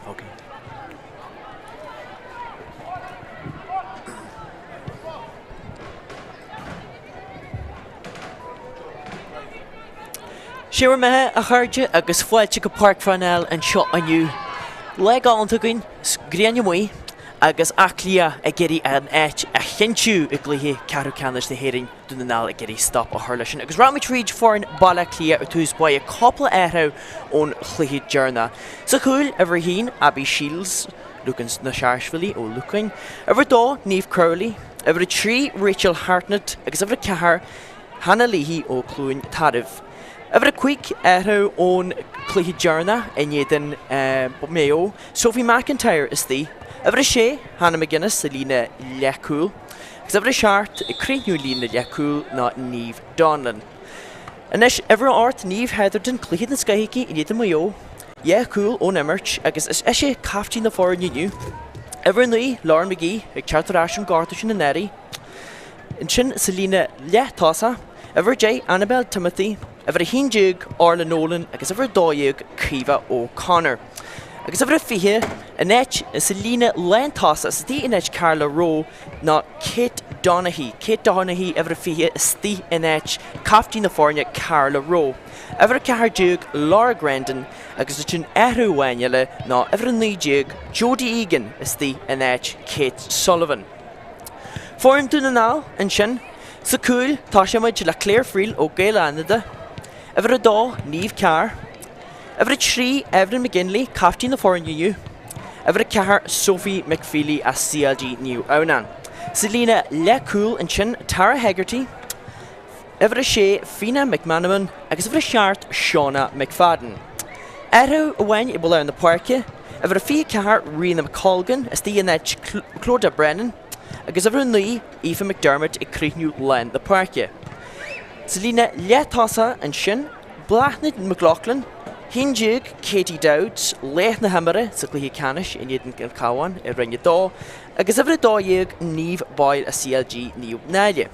Ok. Sé bhur mbeatha, a chairde, agus fáilte go Páirc Pharnell anseo inniu. Lá galánta againn, 's grian amuigh, agus Áth Cliath ag iarraidh an áit a chinntiú i gcluiche ceathrú ceannais na hÉireann, Dún na nGall ag iarraidh stop a chur leis sin. Agus rachaimid fríd foireann Baile Átha Cliath ar tús báire, cúpla athrú ón chluiche deireanach. Sa chúl, uimhir a haon, Abby Shiels, Lucan na Searbhshíle ó Lucain, uimhir a dó, Niamh Crowley, uimhir a 3, Rachel Hartnett, agus uimhir a 4, Hannah Leahy ó Cluain Tarbh. Uimhir a 5, athrú ón cluiche deireanach in éadan Maigh Eo, Sophie McIntyre istigh. Uimhir a 6, Hannah McGuinness sa líne leathchúil. Agus uimhir a 7, ag críochnú líne leathchúil ná Niamh Donlon. Anois, uimhir a 8, Niamh Hetherton, cluiche den scoith aici in éadan Maigh Eo. Dhá chúl ón imirt agus is ise caiftín na foirne inniu. Uimhir a 9, Lauren McGee, ag teacht ar ais ón gortú sin anuraidh. Ansin sa líne leath-tosach, uimhir 10, Annabel Timothy, uimhir 11, Orla Nolan agus uimhir 12, Caoimhe O'Connor. Agus uimhir 20, in áit, sa líne lántosach, istigh in áit Carla Rowe, ná Kate Donaghy. Kate Donaghy, uimhir 20, istigh in áit caiftín na foirne, Carla Rowe. Uimhir 14, Laura Grendon, agus ansin athrú amháin eile ná uimhir 19, Jodie Egan, istigh in áit Kate Sullivan. Foireann Dún na nGall ansin. Sa chúl, tosaímid le Claire Friel ó Gaeil Fhánada. Uimhir 2, Niamh Carr. Uimhir 3, Evelyn McGinley, caiftín na foirne inniu. Uimhir 4, Sophie McFeely as CLG Naomh Adhamhnáin. Sa líne leathchúil ansin, Tara Hegarty. Uimhir 6, Fina McManamon agus uimhir 7, Shauna McFadden. Athrú amháin i lár na páirce, uimhir 24, Ríona McColgan, istigh in áit Clodagh Brennan, agus uimhir 9, Aoife McDermott ag críochnú lán na páirce. Sa líne leath-tosach ansin, Bláthnaid McLaughlin, 11, Katie Dowds, laoch na himeartha sa chluiche ceannais in éadan an Chabháin i Roinn 2, agus uimhir 12, Niamh Boyle as CLG Naomh Náille.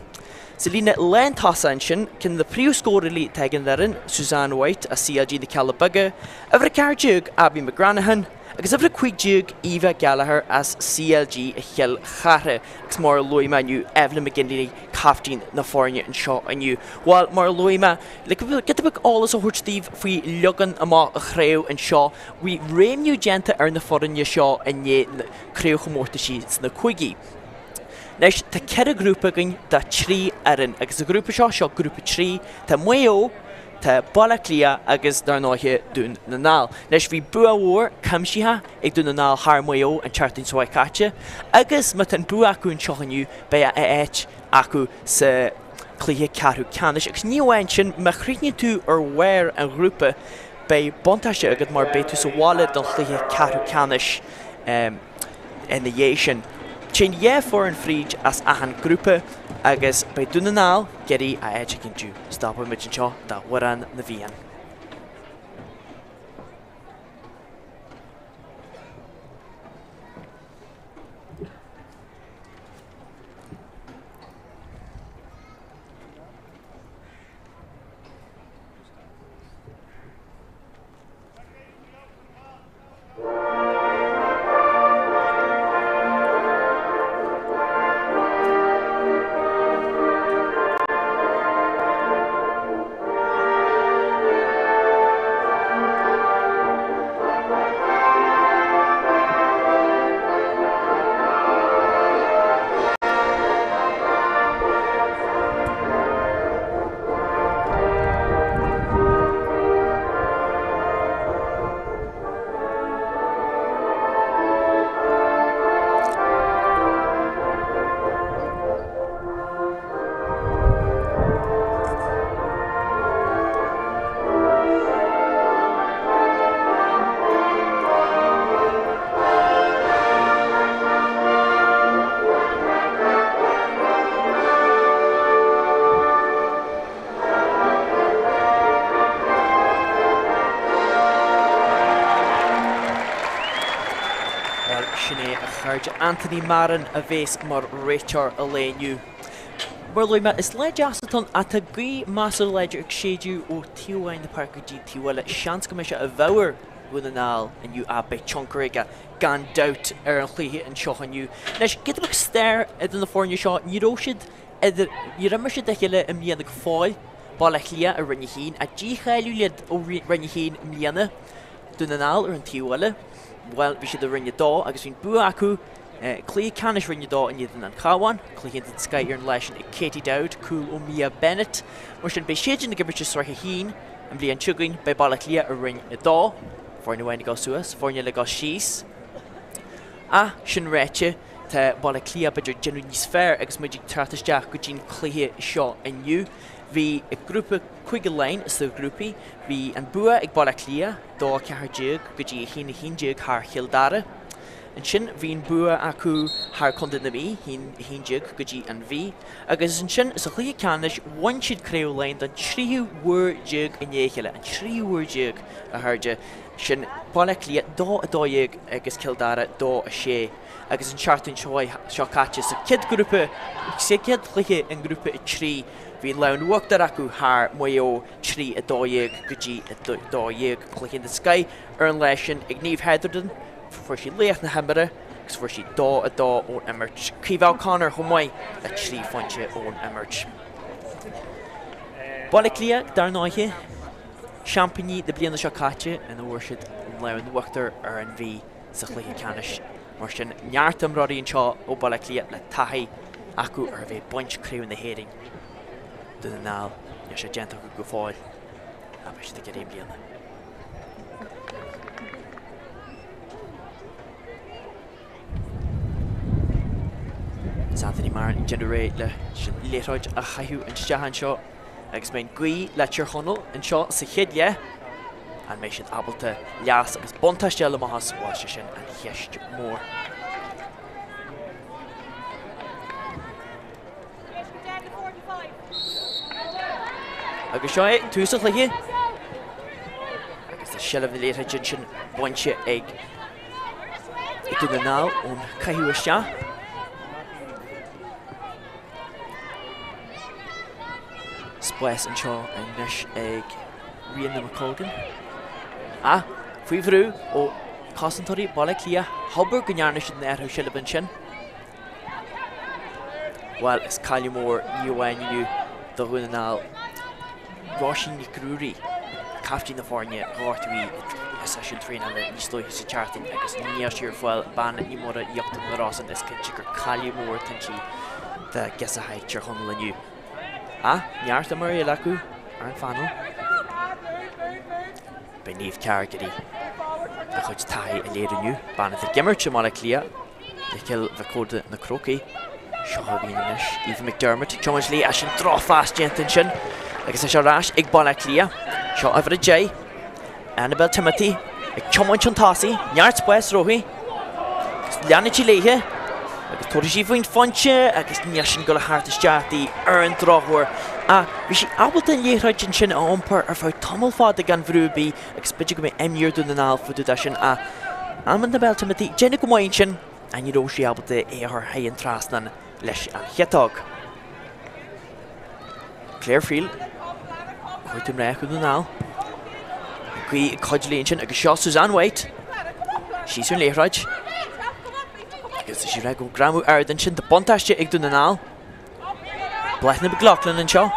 Sa líne lántosach ansin, ceann de na príomhscórálaithe atá ag an bhfoireann, Suzanne White as CLG Na Cealla Beaga, uimhir 14, Abbie McGranahan, agus uimhir 15, Eva Gallagher as CLG Chill Chartha, agus mar a luaigh mé inniu, Evelyn McGinley, caiftín na foirne anseo inniu. Bhuel, mar a luaigh mé, le giota beag eolas a thabhairt daoibh faoi leagan amach an chraobh anseo, bhí réimniú déanta ar na foirne seo i ndiaidh na craobhchomórtaisí sna cúigí. Anois, tá 4 ghrúpa againn de 3 fhoireann, agus sa ghrúpa seo, seo grúpa 3, tá Maigh Eo, tá Baile Átha Cliath agus, dar ndóighe, Dún na nGall. Anois, bhí bua mhór cuimsitheach ag Dún na nGall thar Maigh Eo an tseachtain seo caite, agus má tá an bua acu anseo inniu, beidh a áit acu sa chluiche ceathrú ceannais. Agus ní amháin sin, má chríochnaíonn tú ar bharr an ghrúpa, beidh buntáiste agat mar beidh tú sa bhaile don chluiche ceathrú ceannais. Ina dhiaidh sin, téann 2 foireann fríd as achan grúpa agus beidh Dún na nGall ag iarraidh a áit a chinntiú. Stopfaimid anseo d'Amhrán na bhFiann. Bhuel, sin é a chairde. Anthony Marron a bhéas mar réiteoir an lae inniu. Mar a luaigh mé, is lá deas atá ann ach tá gaoth measartha láidir ag séideadh ó taobh amháin na páirce go dtí an taobh eile. Seans go mbeidh sé i bhfabhar Dhún na nGall inniu ach beidh tionchar aige gan dabht ar an chluiche anseo inniu. Anois, giota beag stair idir na foirne seo, ní raibh siad idir, níor imir siad a chéile i mbliana go fóill. Baile Átha Cliath i Roinn 1 ach dícháilíodh iad ó Roinn 1 i mbliana. Dún na nGall ar an taobh eile, bhuel, bhí siad i Roinn 2 agus bhí an bua acu Cluiche ceannais Roinn 2 in éadan an Chabháin, cluiche den scoith ar an lá sin ag Katie Dowd, cúl ó Mia Bennett. Mar sin, beidh siadsan ag imirt i Sraith 1 an bhliain seo chugainn. Beidh Baile Átha Cliath i Roinn 2, foirne amháin ag dul suas, foirne eile ag dul síos. Ach sin ráite, tá Baile Átha Cliath b'fhéidir ag déanamh níos fearr agus muid ag teacht isteach go dtí'n cluiche seo inniu. Bhí grúpa Cúige Laighean sa ghrúpaí, bhí an bua ag Baile Átha Cliath, 2 14 go dtí 1 11 thar Chill Dara. Ansin bhí an bua acu thar Contae na Mí, 1, 11 go dtí an Mhí, agus ansin sa chluiche ceannais bhain siad Craobh Laighean don tríú huair déag i ndiaidh a chéile, an tríú huair déag, a chairde. Sin Baile Átha Cliath 2, 12 agus Cill Dara 2, 6. Agus an tseachtain seo caite sa chéad ghrúpa, sa chéad chluiche i ngrúpa 3, bhí an lámh in uachtar acu thar Maigh Eo 3, 12 go dtí 12. Cluiche den scoith ar an lá sin ag Niamh Hetherton. Fuair sí laoch na himeartha agus fuair sí 2, 2 ón imirt. Caoimhe O'Connor chomh maith le 3 phointe ón imirt. Baile Átha Cliath, dar ndóighe, seaimpíní na bliana seo caite ina bhfuair siad an lámh in uachtar ar an Mhí sa chluiche ceannais. Mar sin, neart imreoirí anseo ó Baile Átha Cliath le taithí acu ar a bheith ag baint Craobh na hÉireann. Dún na nGall, níl sé déanta acu go fóill ach beidh siad ag iarraidh i mbliana. Is Anthony Marron ag déanamh réidh leis an liathróid a chaitheamh isteach anseo agus beidh an ghaoth le Tír Chonaill anseo sa chéad leath. An mbeidh siad ábalta leas agus buntáiste a fháil amach as? Bhuel, sé sin an cheist mhór. Agus seo é tús an chluiche. Agus tá seilbh na liathróide ansin bainte ag Dún na nGall ón caitheamh isteach. Spás anseo anois ag Ríona McColgan. Ach faoi bhrú ó chosantóirí Bhaile Átha Cliath, abair go ndearna siad an athrú seilbhe ansin. Bhuel, is cailleadh mór ní amháin inniu do Dhún na nGall. Róisín Nic Ruairí, caiftín na foirne, gortaithe i seisiún traenála níos luaithe sa tseachtain agus níl sí ar fáil, bean ní mór a íochtar na Rosann, is cinnte gur cailleadh mór atá inti do ghiosaithe Thír Chonaill inniu. Ach neart imreoirí eile acu ar an phainéal. Beidh Niamh Carr ag iarraidh a cuid taithí a léiriú inniu, bean atá ag imirt i mBaile Átha Cliath. Le Cill Mhacóide na Crócaigh. Seo chugainn anois Aoife McDermott ag tiomáint léi as sin drochphas déanta ansin agus é seo ar ais ag Baile Átha Cliath. Seo uimhir 10, Annabel Timothy ag tiomáint chun tosaigh, neart spáis roimpi. Leanann sí léithe agus tabharfaidh sí faoin phointe agus níl sin ag dul thart isteach di ar an drochuair. Ach bhí sí ábalta an liathróid ansin a iompar ar feadh tamall fada gan bhrú ar bith agus b'fhéidir go mbeidh imní ar Dhún na nGall fá dtaobh de sin ach Annabel Timothy, déanamh go maith ansin ach ní raibh sí ábalta é a chur thar an trasnán leis an chiotóg. Claire Friel, cuartú mná Dhún na nGall. An ghaoth ag cuidiú léi ansin agus seo Suzanne White. Síos ar an liathróid. Agus tá sí ag greamú ard ansin tá buntáiste ag Dún na nGall. Bláthnaid McLaughlin anseo.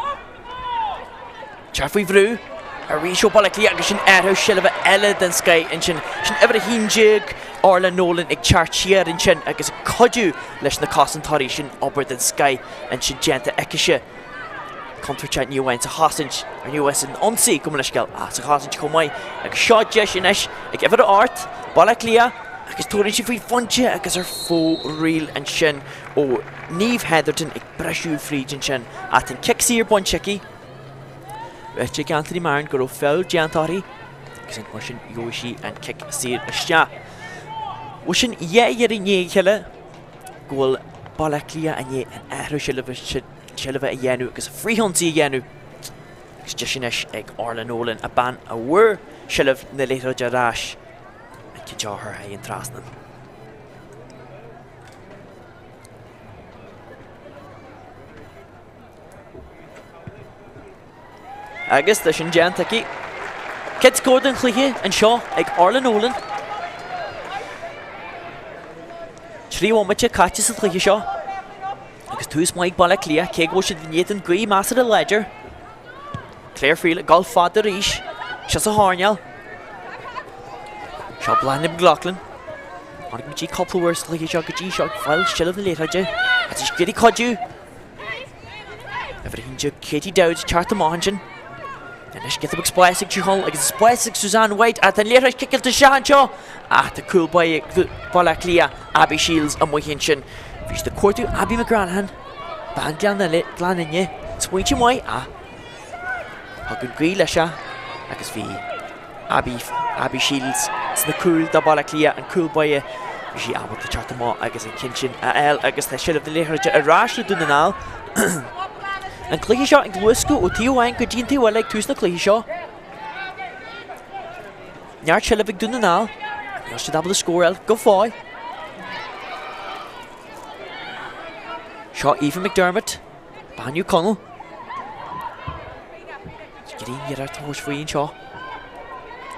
Teacht faoi bhrú arís ó Bhaile Átha Cliath agus sin athrú seilbhe eile den scoith ansin. Sin uimhir 11 Orla Nolan ag teacht siar ansin agus ag cuidiú leis na cosantóirí sin obair den scoith ansin déanta aicise. Contúirteach ní amháin sa chosaint, ar ní amháin san ionsaí gabh mo leithscéal, ach sa chosaint chomh maith. Agus seo deis anois ag uimhir 8, Baile Átha Cliath, agus tabharann sí faoin phointe agus ar fóraoil ansin ó Niamh Hetherton ag briseadh fríd ansin ach tá an cic saor bainte aici. Ráite ag Anthony Marron go raibh feall déanta uirthi agus mar sin gheobhaidh sí an cic saor isteach. Bhuel sin dhá iarraidh i ndiaidh a chéile go bhfuil Baile Átha Cliath i ndiaidh an athrú seilbhe a dhéanamh agus frithionsaí a dhéanamh agus deis anois ag Orla Nolan, a bean a bhfuair seilbh na liathróide ar ais, an cic seo a chur thar an trasnán. Agus tá sin déanta aici. Céad scór den chluiche anseo ag Orla Nolan. 3 bhomaite caite sa chluiche seo. Agus tús maith ag Baile Átha Cliath, cé go bhfuil siad in éadan gaoth measartha láidir. Claire Friel ag dul fada arís. Seo sa choirnéal. Seo Bláthnaid McLaughlin. Tháinig muid cúpla uair sa chluiche seo go dtí seo ag fáil seilbh na liathróide. Agus is iarraidh cuidiú. Uimhir 11, Katie Dowd, teacht amach ansin. Anois giota beag spáis ag Tír Chonaill agus spáis ag Suzanne White ach tá an liathróid ciceáilte isteach anseo. Ach tá cúl báire Bhaile Átha Cliath, Abby Shields amuigh ansin. Bhí siad ag cuartú Abby McGranahan, bean Ghleann Fhinne. Smaointe maith ach thug an ghaoth leis é agus bhí Abby, Abby Shields sna cúil do Bhaile Átha Cliath, an cúl báire, bhí sí ábalta teacht amach agus an ceann sin a fháil agus tá seilbh na liathróide ar ais le Dún na nGall. An cluiche seo ag luascadh ó taobh amháin go dtí an taobh eile ag tús na cluiche seo. Neart seilbh ag Dún na nGall. Níl siad ábalta scór a fháil go fóill. Seo Aoife McDermott. Bean Thír Chonaill. Grian iarracht a thabhairt faoi anseo.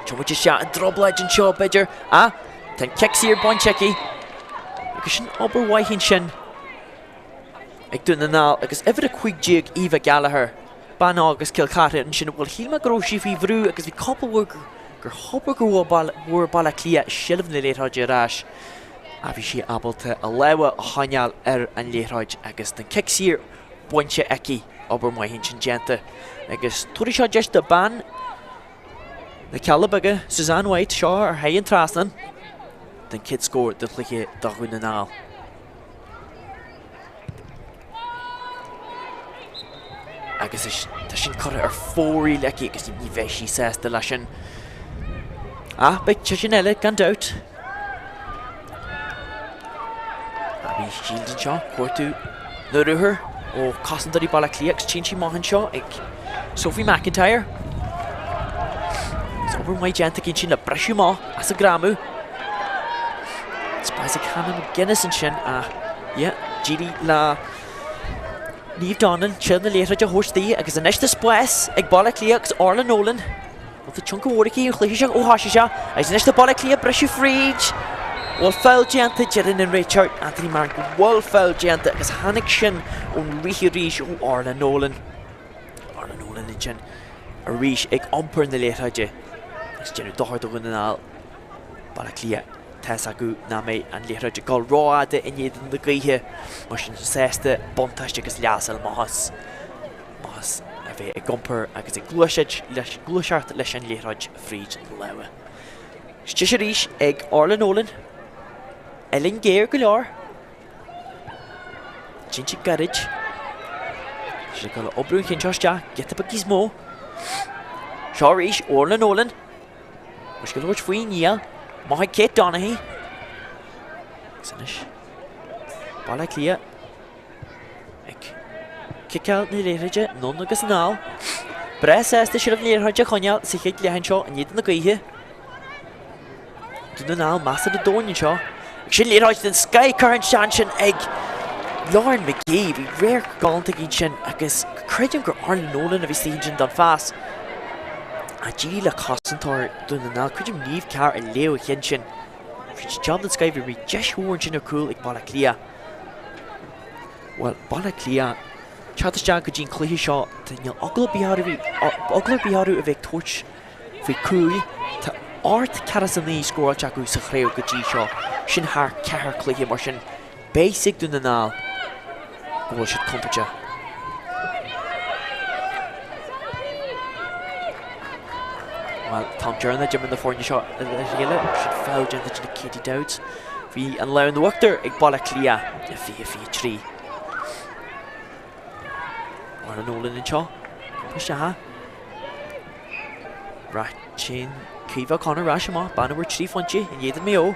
Tiomáint isteach i dtrioblóid anseo, b'fhéidir. Ach tá an cic saor bainte aici. Agus sin obair mhaith ansin ag Dún na nGall agus uimhir 15 Eva Gallagher, bean óg as Cill Chartha ansin. Bhuel, shíl mé go raibh sí faoi bhrú agus bhí cúpla uair gur thobair go bhfuair Baile Átha Cliath seilbh na liathróide ar ais. Ach bhí sí ábalta a lámha a choinneáil ar an liathróid agus an cic saor bainte aici. Obair mhaith ansin déanta agus tabharfaidh seo deis do bean na Cealla Beaga, Suzanne White, seo ar thigh an trasnán don chéad scór den chluiche do Dhún na nGall. Agus tá sin curtha ar fóraoil aici agus ní bheidh sí sásta leis sin. Ach beidh sé sin eile gan dabht. Abby Shields anseo, cuartú na ruathar ó chosantóirí Baile Átha Cliath agus téann sí amach anseo ag Sophie McIntyre. Is obair mhaith déanta aici ansin le briseadh amach as an greamú. Spás ag Hannah McGuinness ansin ach yeah, d'éirigh le Niamh Donlan seilbh na liathróide a thabhairt di agus anois tá spás ag Baile Átha Cliath agus Orla Nolan. Bhuel tá tionchar mhór aici an chluiche seo ó thosaigh sé agus anois tá Baile Átha Cliath briseadh fríd. Bhfuil foul déanta deireann an réiteoir Anthony Marron go bhfuil foul déanta agus tháinig sin ón rith arís ó Orla Nolan. Orla Nolan ansin arís ag iompar na liathróide agus déanamh dochar do Dhún na nGall. Baile Átha Cliath, tá's acu nach mbeidh an liathróid ag dul rófhada in éadan na gaoithe, mar sin sásta buntáiste agus leas a fháil amach as a bheith ag iompar agus ag gluaiseacht leis an liathróid fríd na lámha. Deis arís ag Orla Nolan. Uillinn géar go leor. Sínte gairid. Tá sé ag dul a oibriú an cheann seo isteach, giota beag níos mó. Seo arís Orla Nolan. Tá sé ag tabhairt faoi níl. Maith ag Kate Donaghy. Agus anois, Baile Átha Cliath ag ciceáil na liathróide anonn agus anall. Breá sásta seilbh na liathróide a choinneáil sa chéad leath anseo in éadan na gaoithe. Dún na nGall measartha domhain anseo. Agus sin liathróid den scoth curtha isteach ansin ag Lauren McGee. Bhí radharc galánta aici ansin agus creidim gur Orla Nolan a bhí istigh ansin don phas. Ach d'éirigh le cosantóir Dún na nGall, creidim Niamh Carr a léamh an cheann sin. Bhí jab den scoth, bhí deis mhór ansin ar cúl ag Baile Átha Cliath. Bhuel, Baile Átha Cliath, teacht isteach go dtí an cluiche seo, níl eagla ar bith orthu a bheith ag tabhairt faoi chúil. Tá 8 ceathracha 9 scóráilte acu sa chraobh go dtí seo, sin thar cheathair chluiche, mar sin beidh a fhios ag Dún na nGall go bhfuil siad contúirteach. Bhuel, an t-am deireanach d'imir na foirne seo le chéile, sin foul déanta de Katie Dowds. Bhí an lámh in uachtar ag Baile Átha Cliath i 2023. Orla Nolan anseo, isteach. Téann Caoimhe O'Connor ar ais amach, bean a fuair 3 phointe in éadan Maigh Eo.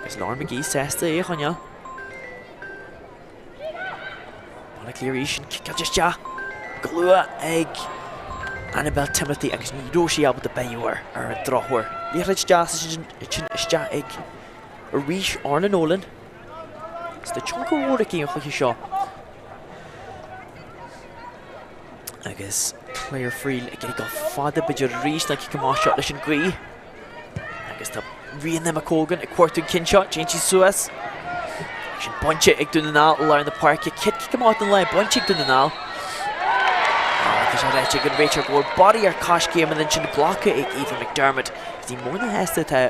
Agus Lauren McGee sásta é a choinneáil. Baile Átha Cliath arís, an ciceáilte isteach go luath ag Annabel Timothy agus ní raibh sí ábalta breathnú air ar an drochuair. Liathróid deas sin isteach ag arís Orla Nolan. Is tá tionchar mhór aici an chluiche seo. Agus Claire Friel ag iarraidh dul fada b'fhéidir arís an cic amach seo leis an gaoth. Agus tá Ríona McColgan ag cuartú an cinn seo, téann sí suas. Sin bainte ag Dún na nGall i lár na páirce. Chéad cic amach den lá bainte ag Dún na nGall. Tá sé ráite ag an réiteoir go bhfuil barraí ar coiscéimeanna ansin glactha ag Aoife McDermott. Ní mó ná sásta atá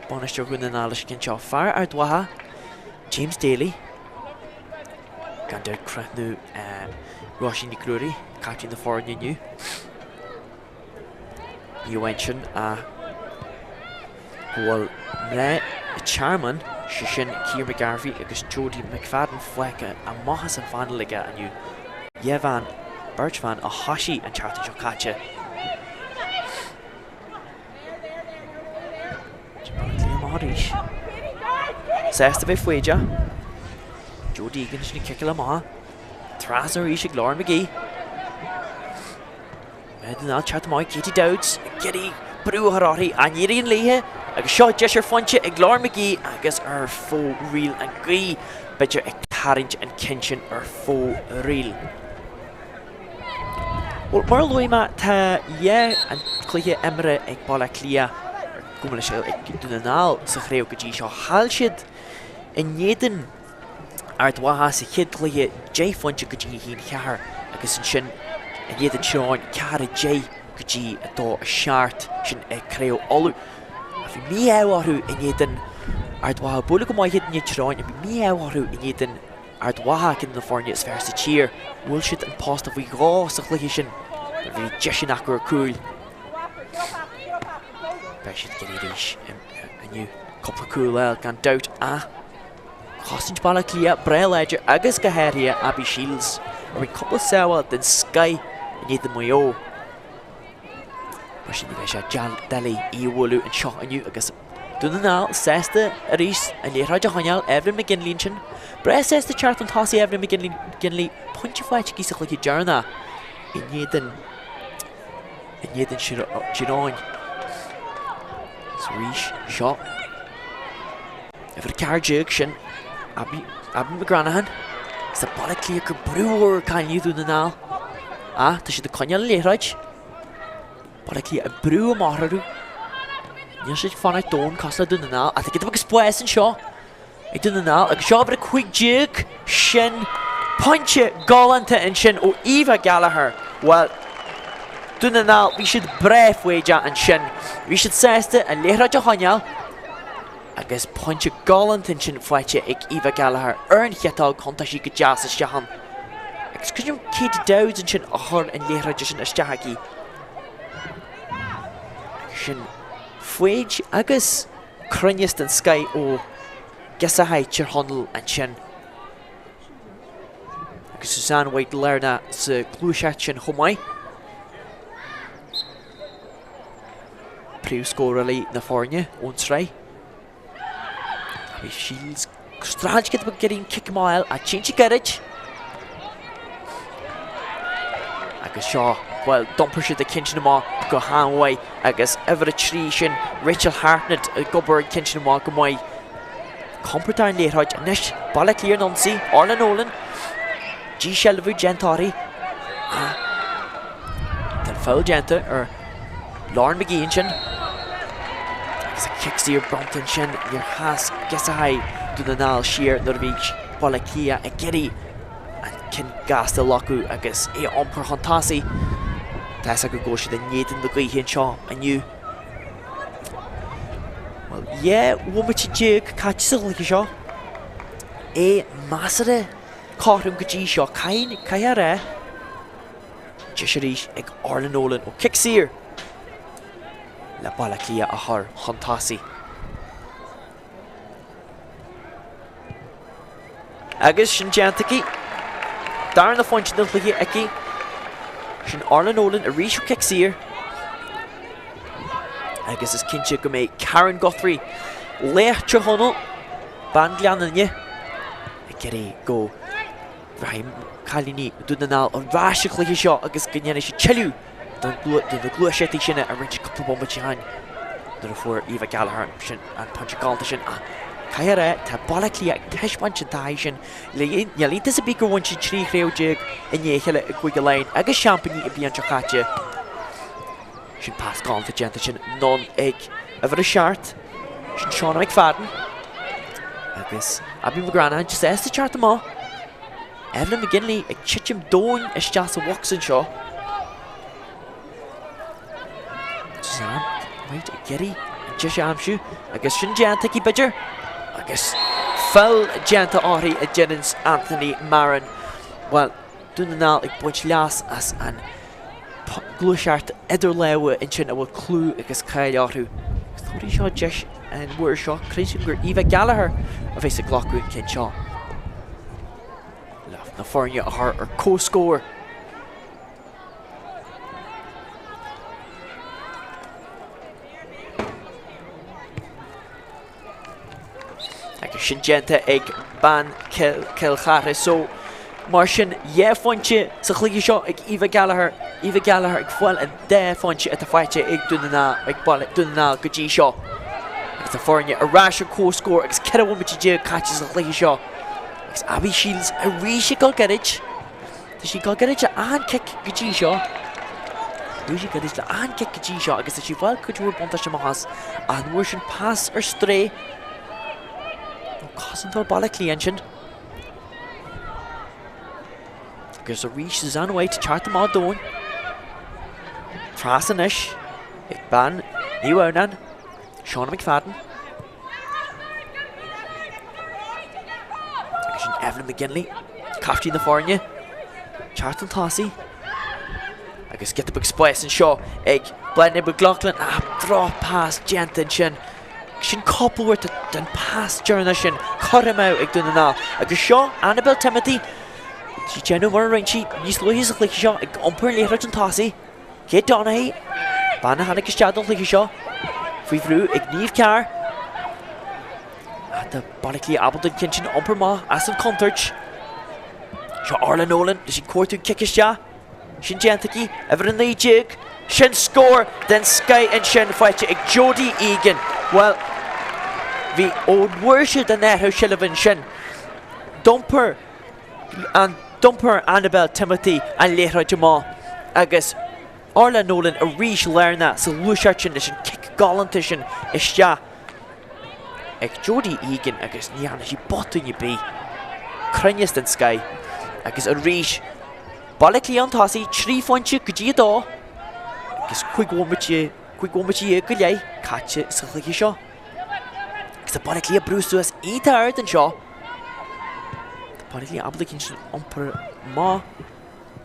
bainisteoir Dhún na nGall leis an gceann seo. Fear Ard Mhacha, James Daly. Gan dabht cruthú Róisín Nic Ruairí, captaen na foirne inniu. Ní amháin sin ach go bhfuil mná an Tearmainn, sé sin Ciara McGarvey agus Jodie McFadden fágtha amach as an phainéal aige inniu. Dhá bhean, beirt bhan a thoisigh an tseachtain seo caite. Arís. Sásta bheith foighdeach. Joe Deegan sin ag ciceáil amach. Trasna arís ag Lauren McGee. Dún na nGall teacht amach Katie Dowds ag iarraidh brú a chur uirthi. Ach ní éiríonn léithe agus seo deis ar phointe ag Lauren McGee agus ar fóraoil an ghaoth b'fhéidir ag tarraingt an ceann sin ar fóraoil. Bhuel, mar a luaigh mé, tá dhá an cluiche imeartha ag Baile Átha Cliath, gabh mo leithscéal, ag Dún na nGall sa chraobh go dtí seo. Chaill siad in éadan Ard Mhacha sa chéad chluiche, 10 phointe go dtí 1-4, agus ansin in éadan Tiobraid Árann, 4-10 go dtí 2-7, sin i gCraobh Uladh. Bhí mí-ádh orthu in éadan Ard Mhacha. Buaileadh go maith iad in éadan Tiobraid Árann, bhí mí-ádh orthu in éadan Ard Mhacha, ceann de na foirne is fearr sa tír. Bhuail siad an posta faoi dhó sa chluiche sin nuair a bhí deiseanna acu ar cúil. Beidh siad ag iarraidh arís inniu cúpla cúl a fháil gan dabht ach cosaint Bhaile Átha Cliath breá láidir agus go háirithe Abby Shiels a rinne cúpla sábháil den scoith in éadan Mhaigh Eo. Mar sin ní bheidh sé doiligh í a bhualadh anseo inniu agus Dún na nGall sásta arís an liathróid a choinneáil, Evelyn McGinley ansin. Breá sásta teacht chun tosaigh Evelyn McGinley, pointe faighte aici sa chluiche deireanach in éadan in éadan Tiobraid Árann. Agus arís seo uimhir 14 sin Abby, Abby McGranahan. Is Baile Átha Cliath ag cur brú ar cailíní Dhún na nGall. Ach tá siad ag coinneáil an liathróid. Baile Átha Cliath ag brú amach orthu. Níl siad ag fanacht domhain cosúil le Dún na nGall. Ach tá giota beag spáis anseo ag Dún na nGall agus seo uimhir 15 sin pointe galánta ansin ó Aoife Gallagher. Bhuel, Dún na nGall, bhí siad breá foighdeach ansin. Bhí siad sásta an liathróid a choinneáil. Agus pointe galánta ansin faighte ag Aoife Gallagher ar an chiotóg, thiontaigh sí go deas isteach ann. Agus creidim Katie Dowds ansin a chuir an liathróid sin isteach aici. Agus sin foighid agus cruinneas den scoith ó ghiosaithe Tír Chonaill ansin. Agus Suzanne White lárnach sa ghluaiseacht sin chomh maith. Príomhscórálaí na foirne ón tsraith. Bhí Shields streachailt giota beag ag iarraidh an cic amach a fháil ach téann sí gairid. Agus seo, bhuel, d'iompair siad an ceann sin amach go han-mhaith agus uimhir 3 sin Rachel Hartnett ag obair an ceann sin amach go maith. Compordach ar an liathróid anois, Baile Átha Cliath ar an ionsaí, Orla Nolan, díshealbhú déanta uirthi. Tá an foul déanta ar Lauren McGee ansin. Agus an cic saor bronnta ansin níor sheas geansaithe Dún na nGall siar nuair a bhí Baile Átha Cliath ag iarraidh an ceann gasta a ghlacadh agus é a iompar chun tosaigh. Tá a fhios acu go bhfuil siad in éadan na gaoithe anseo inniu. Bhuel, 12 bhomaite caite sa chluiche seo. É measartha cothrom go dtí seo, caithfidh a rá. Deis arís ag Orla Nolan ó cic saor le Baile Átha Cliath a chur chun tosaigh. Agus sin déanta aici. Darna phointe den chluiche aici. Sin Orla Nolan arís ó cic saor. Agus is cinnte go mbeidh Karen Guthrie, laoch Tír Chonaill, bean Ghleann Fhinne, ag iarraidh go rachaidh cailíní Dún na nGall ar ais sa chluiche seo agus go ndéanfaidh siad tuilleadh de na gluaiseachtaí sin a rinne siad cúpla bomaite ó shin nuair a fuair Aoife Gallagher an pointe galánta sin. Caithfidh a rá, tá Baile Átha Cliath ag taispeáint an taithí sin. Níl iontas ar bith gur bhain siad 13 chraobh i ndiaidh a chéile i gCúige Laighean agus seaimpíní an bhliain seo caite. Sin pas galánta déanta sin anonn ag uimhir a 7, sin Shauna McFadden. Agus Abby McGranahan sásta teacht amach. Evelyn McGinley ag titim domhain isteach sa bhocsa anseo. Suzanne White ag iarraidh an deis a aimsiú agus sin déanta aici b'fhéidir agus feall déanta uirthi a deireann Anthony Marron. Bhuel, Dún na nGall ag baint leas as an gluaiseacht idir lámha ansin a bhfuil clú agus cáil orthu. Agus tabharfaidh seo deis an uair seo, creidim gur Eva Gallagher a bheas ag glacadh an cinn seo. Le na foirne a chur ar comhscór. Agus sin déanta ag bean Chill Chartha. So, mar sin, dhá phointe sa chluiche seo ag Eva Gallagher. Eva Gallagher ag fáil an dá phointe atá faighte ag Dún na nGall, ag Baile Dún na nGall go dtí seo. Agus na foirne ar ais ar comhscór agus 14 bhomaite caite sa chluiche seo. Agus Abby Shields arís ag dul gairid. Tá sí ag dul gairid le achan cic go dtí seo. Bhí sí gairid le achan cic go dtí seo agus tá sí ag fáil cuid mhór buntáiste amach as ach an uair sin pas ar strae ó cosantóir Baile Átha Cliath ansin. Agus arís Suzanne White teacht amach domhain. Trasna anois ag bean Naomh Adhamhnáin, Shauna McFadden. Agus sin Evelyn McGinley, captaen na foirne, teacht chun tosaigh. Agus giota beag spáis anseo ag Bláthnaid McLaughlin. Ah, droch-phas déanta ansin. Sin cúpla uair den pas deireanach sin curtha amú ag Dún na nGall. Agus seo Annabel Timothy. Sí ag déanamh mar a rinne sí níos luaithe sa chluiche seo ag iompar an liathróid chun tosaigh. Kate Donaghy, bean a tháinig isteach don chluiche seo, faoi bhrú ag Niamh Carr. Tá Baile Átha Cliath ábalta an ceann sin a iompar amach as an chontúirt. Seo Orla Nolan, tá sí ag cuartú an cic isteach. Sin déanta aici, uimhir 19. Sin scór den scoith ansin faighte ag Jodie Egan. Bhuel, bhí ón bhfuair siad an athrú seilbhe ansin. D'iompair an D'iompair Annabel Timothy an liathróid amach agus Orla Nolan arís lárnach sa ghluaiseacht sin leis an cic galánta sin isteach ag Jodie Egan agus ní dhearna sí botún ar bith. Cruinneas den scoith agus arís Baile Átha Cliath chun tosaigh, 3 phointe go dtí 2 agus 15 bhomaite, 15 bhomaite go leith caite sa chluiche seo. Agus tá Baile Átha Cliath ag brú suas iontach ard anseo. Tá Baile Átha Cliath ábalta ceann sin a iompar amach.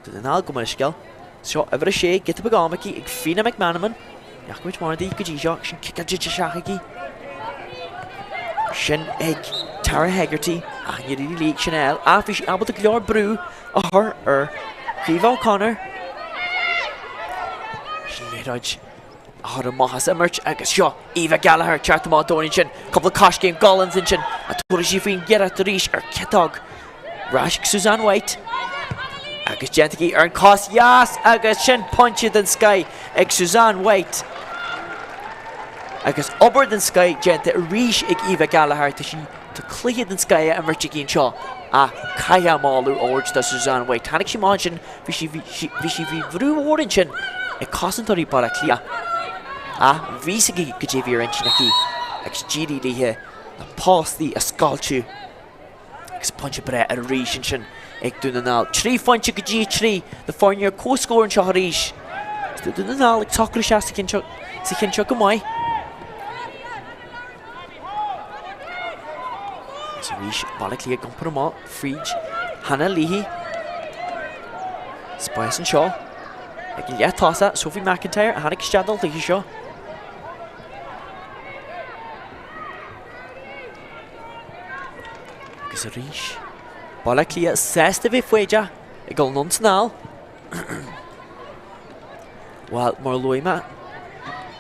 Dún na nGall gabh mo leithscéal. Seo uimhir 6, giota beag ama aici ag Fíona McManamon. Ní fhaca muid mórán di go dtí seo. Sin ciceáilte isteach aici. Sin ag Tara Hegarty. Ach níor éirigh léi sin a fháil. Ach bhí sí ábalta go leor brú a chur ar Caoimhe O'Connor. Sin liathróid a chur amach as imirt agus seo Eva Gallagher teacht amach domhain ansin, cúpla coiscéim galánta ansin ach tabharfaidh sí faoin iarracht arís ar chiotóg ar ais ag Suzanne White agus déanta aici ar an cos dheas agus sin pointe den scoith ag Suzanne White agus obair den scoith déanta arís ag Eva Gallagher tá sí tá cluiche den scoith á imirt aici anseo ach caithfidh moladh a thabhairt do Suzanne White tháinig sí amach ansin Bhí sí, bhí sí, bhí sí faoi bhrú mhór ansin ag cosantóirí Bhaile Átha Cliath. Ach bhí fhios aici goidé a bhí ar intinn aici agus d'éirigh léi na postaí a scoilteadh. Agus pointe breá arís ansin ag Dún na nGall. 3 phointe go dtí 3, na foirne ar comhscór anseo arís. Agus tá Dún na nGall ag socrú isteach sa cheann seo, sa cheann seo go maith. Agus arís Baile Átha Cliath ag iompar amach fríd Hannah Leahy. Spás anseo ag an leath-tosach Sophie McIntyre a tháinig isteach don chluiche seo. Agus arís Baile Átha Cliath sásta bheith foighdeach ag dul anonn 's anall. Bhuel, mar a luaigh mé,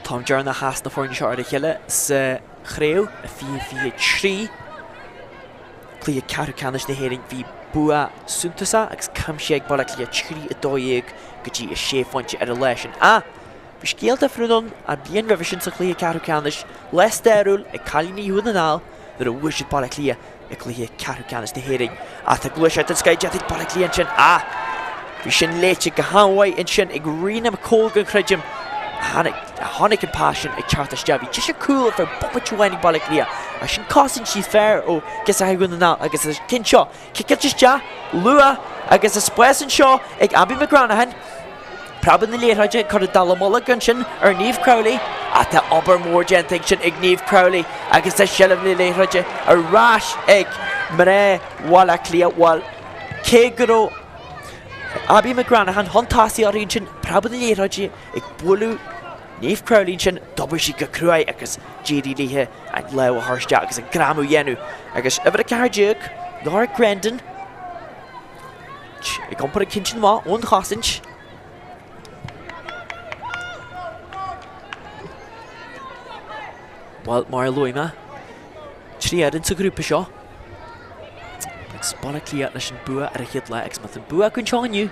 tá an deireanach a chas na foirne seo ar a chéile sa chraobh i 2023. Cluiche ceathrú ceannais na hÉireann, bhí bua suntasach agus cuimsitheach ag Baile Átha Cliath 3 12 go dtí 6 phointe ar an lá sin. Ach bhí scéal difriúil ann an bhliain roimhe sin sa chluiche ceathrú ceannais, lá stairiúil ag cailíní Dhún na nGall. nuair a bhuaigh siad Baile Átha Cliath i gcluiche ceathrú ceannais na hÉireann. Ach tá gluaiseacht den scoth déanta ag Baile Átha Cliath ansin. Ah! Bhí sin léite go han-mhaith ansin ag Ríona McColgan, creidim, a chonaic an pas sin ag teacht isteach. Bhí deis ar chúl ar feadh bomaite amháin ag Baile Átha Cliath. Ach sin cosaint níos fearr ó Girseachaí Dhún na nGall agus an ceann seo ciceáilte isteach luath agus an spás anseo ag Abbie McGranaghan. Preabadh na liathróide ag cur an dallamullóg ansin ar Niamh Crowley ach tá obair mhór déanta ansin ag Niamh Crowley agus tá seilbh na liathróide ar ais ag mná Bhaile Átha Cliath. Bhuel, cé go raibh Abbie McGranaghan chun tosaigh uirthi ansin, preabadh na liathróide ag bualadh Niamh Crowley ansin, d'obair sí go cruaidh agus d'éirigh léi an lámh a chur isteach agus an greamú a dhéanamh. Agus uimhir 14, Laura Grendon, Ag iompar an ceann sin amach ón chosaint. Bhuel, mar a luaigh mé, 3 fhoireann sa ghrúpa seo. Agus Baile Átha Cliath leis an bua ar an chéad lá agus má tá an bua acu anseo inniu,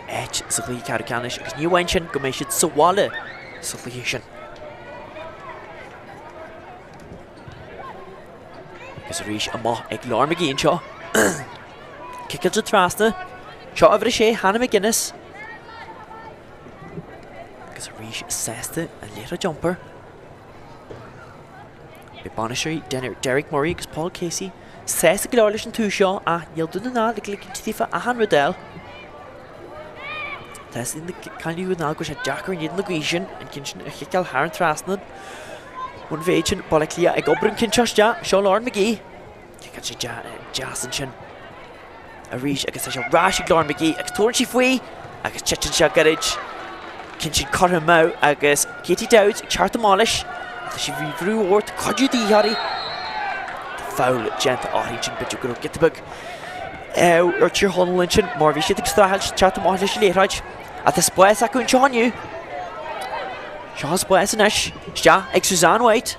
áit sa chluiche ceathrú ceannais agus ní amháin sin go mbeidh siad sa bhaile sa chluiche sin. Agus arís amach ag Lauren McGee anseo. Ciceáilte trasna. Seo uimhir 6, Hannah McGuinness. Agus arís sásta an liathróid a iompar. Beidh bainisteoirí Derek Murray agus Paul Casey sásta go leor leis an tús seo ach níl Dún na nGall ag ligint daofa achan rud a fháil. Tá a fhios ag na cailíní Dhún na nGall go bhfuil sé deacair in éadan na gaoithe sin an ceann sin a chiceáil thar an trasnán. Ón mhéid sin, Baile Átha Cliath ag obair an ceann seo isteach. Seo Lauren McGee. Ciceáilte deas ansin arís agus tá sé ar ais ag Lauren McGee agus tabharann sí faoi agus titeann sé gairid. Ceann sin curtha amú agus Katie Dowds ag teacht amach leis. Tá sí faoi bhrú mhór, tá cuidiú de dhíth uirthi. Tá foul déanta uirthi ansin, b'fhéidir go raibh giota beag ar Tír Chonaill ansin mar bhí siad ag streachailt teacht amach leis an liathróid. Ach tá spás acu anseo inniu. Seo an spás anois, isteach ag Suzanne White.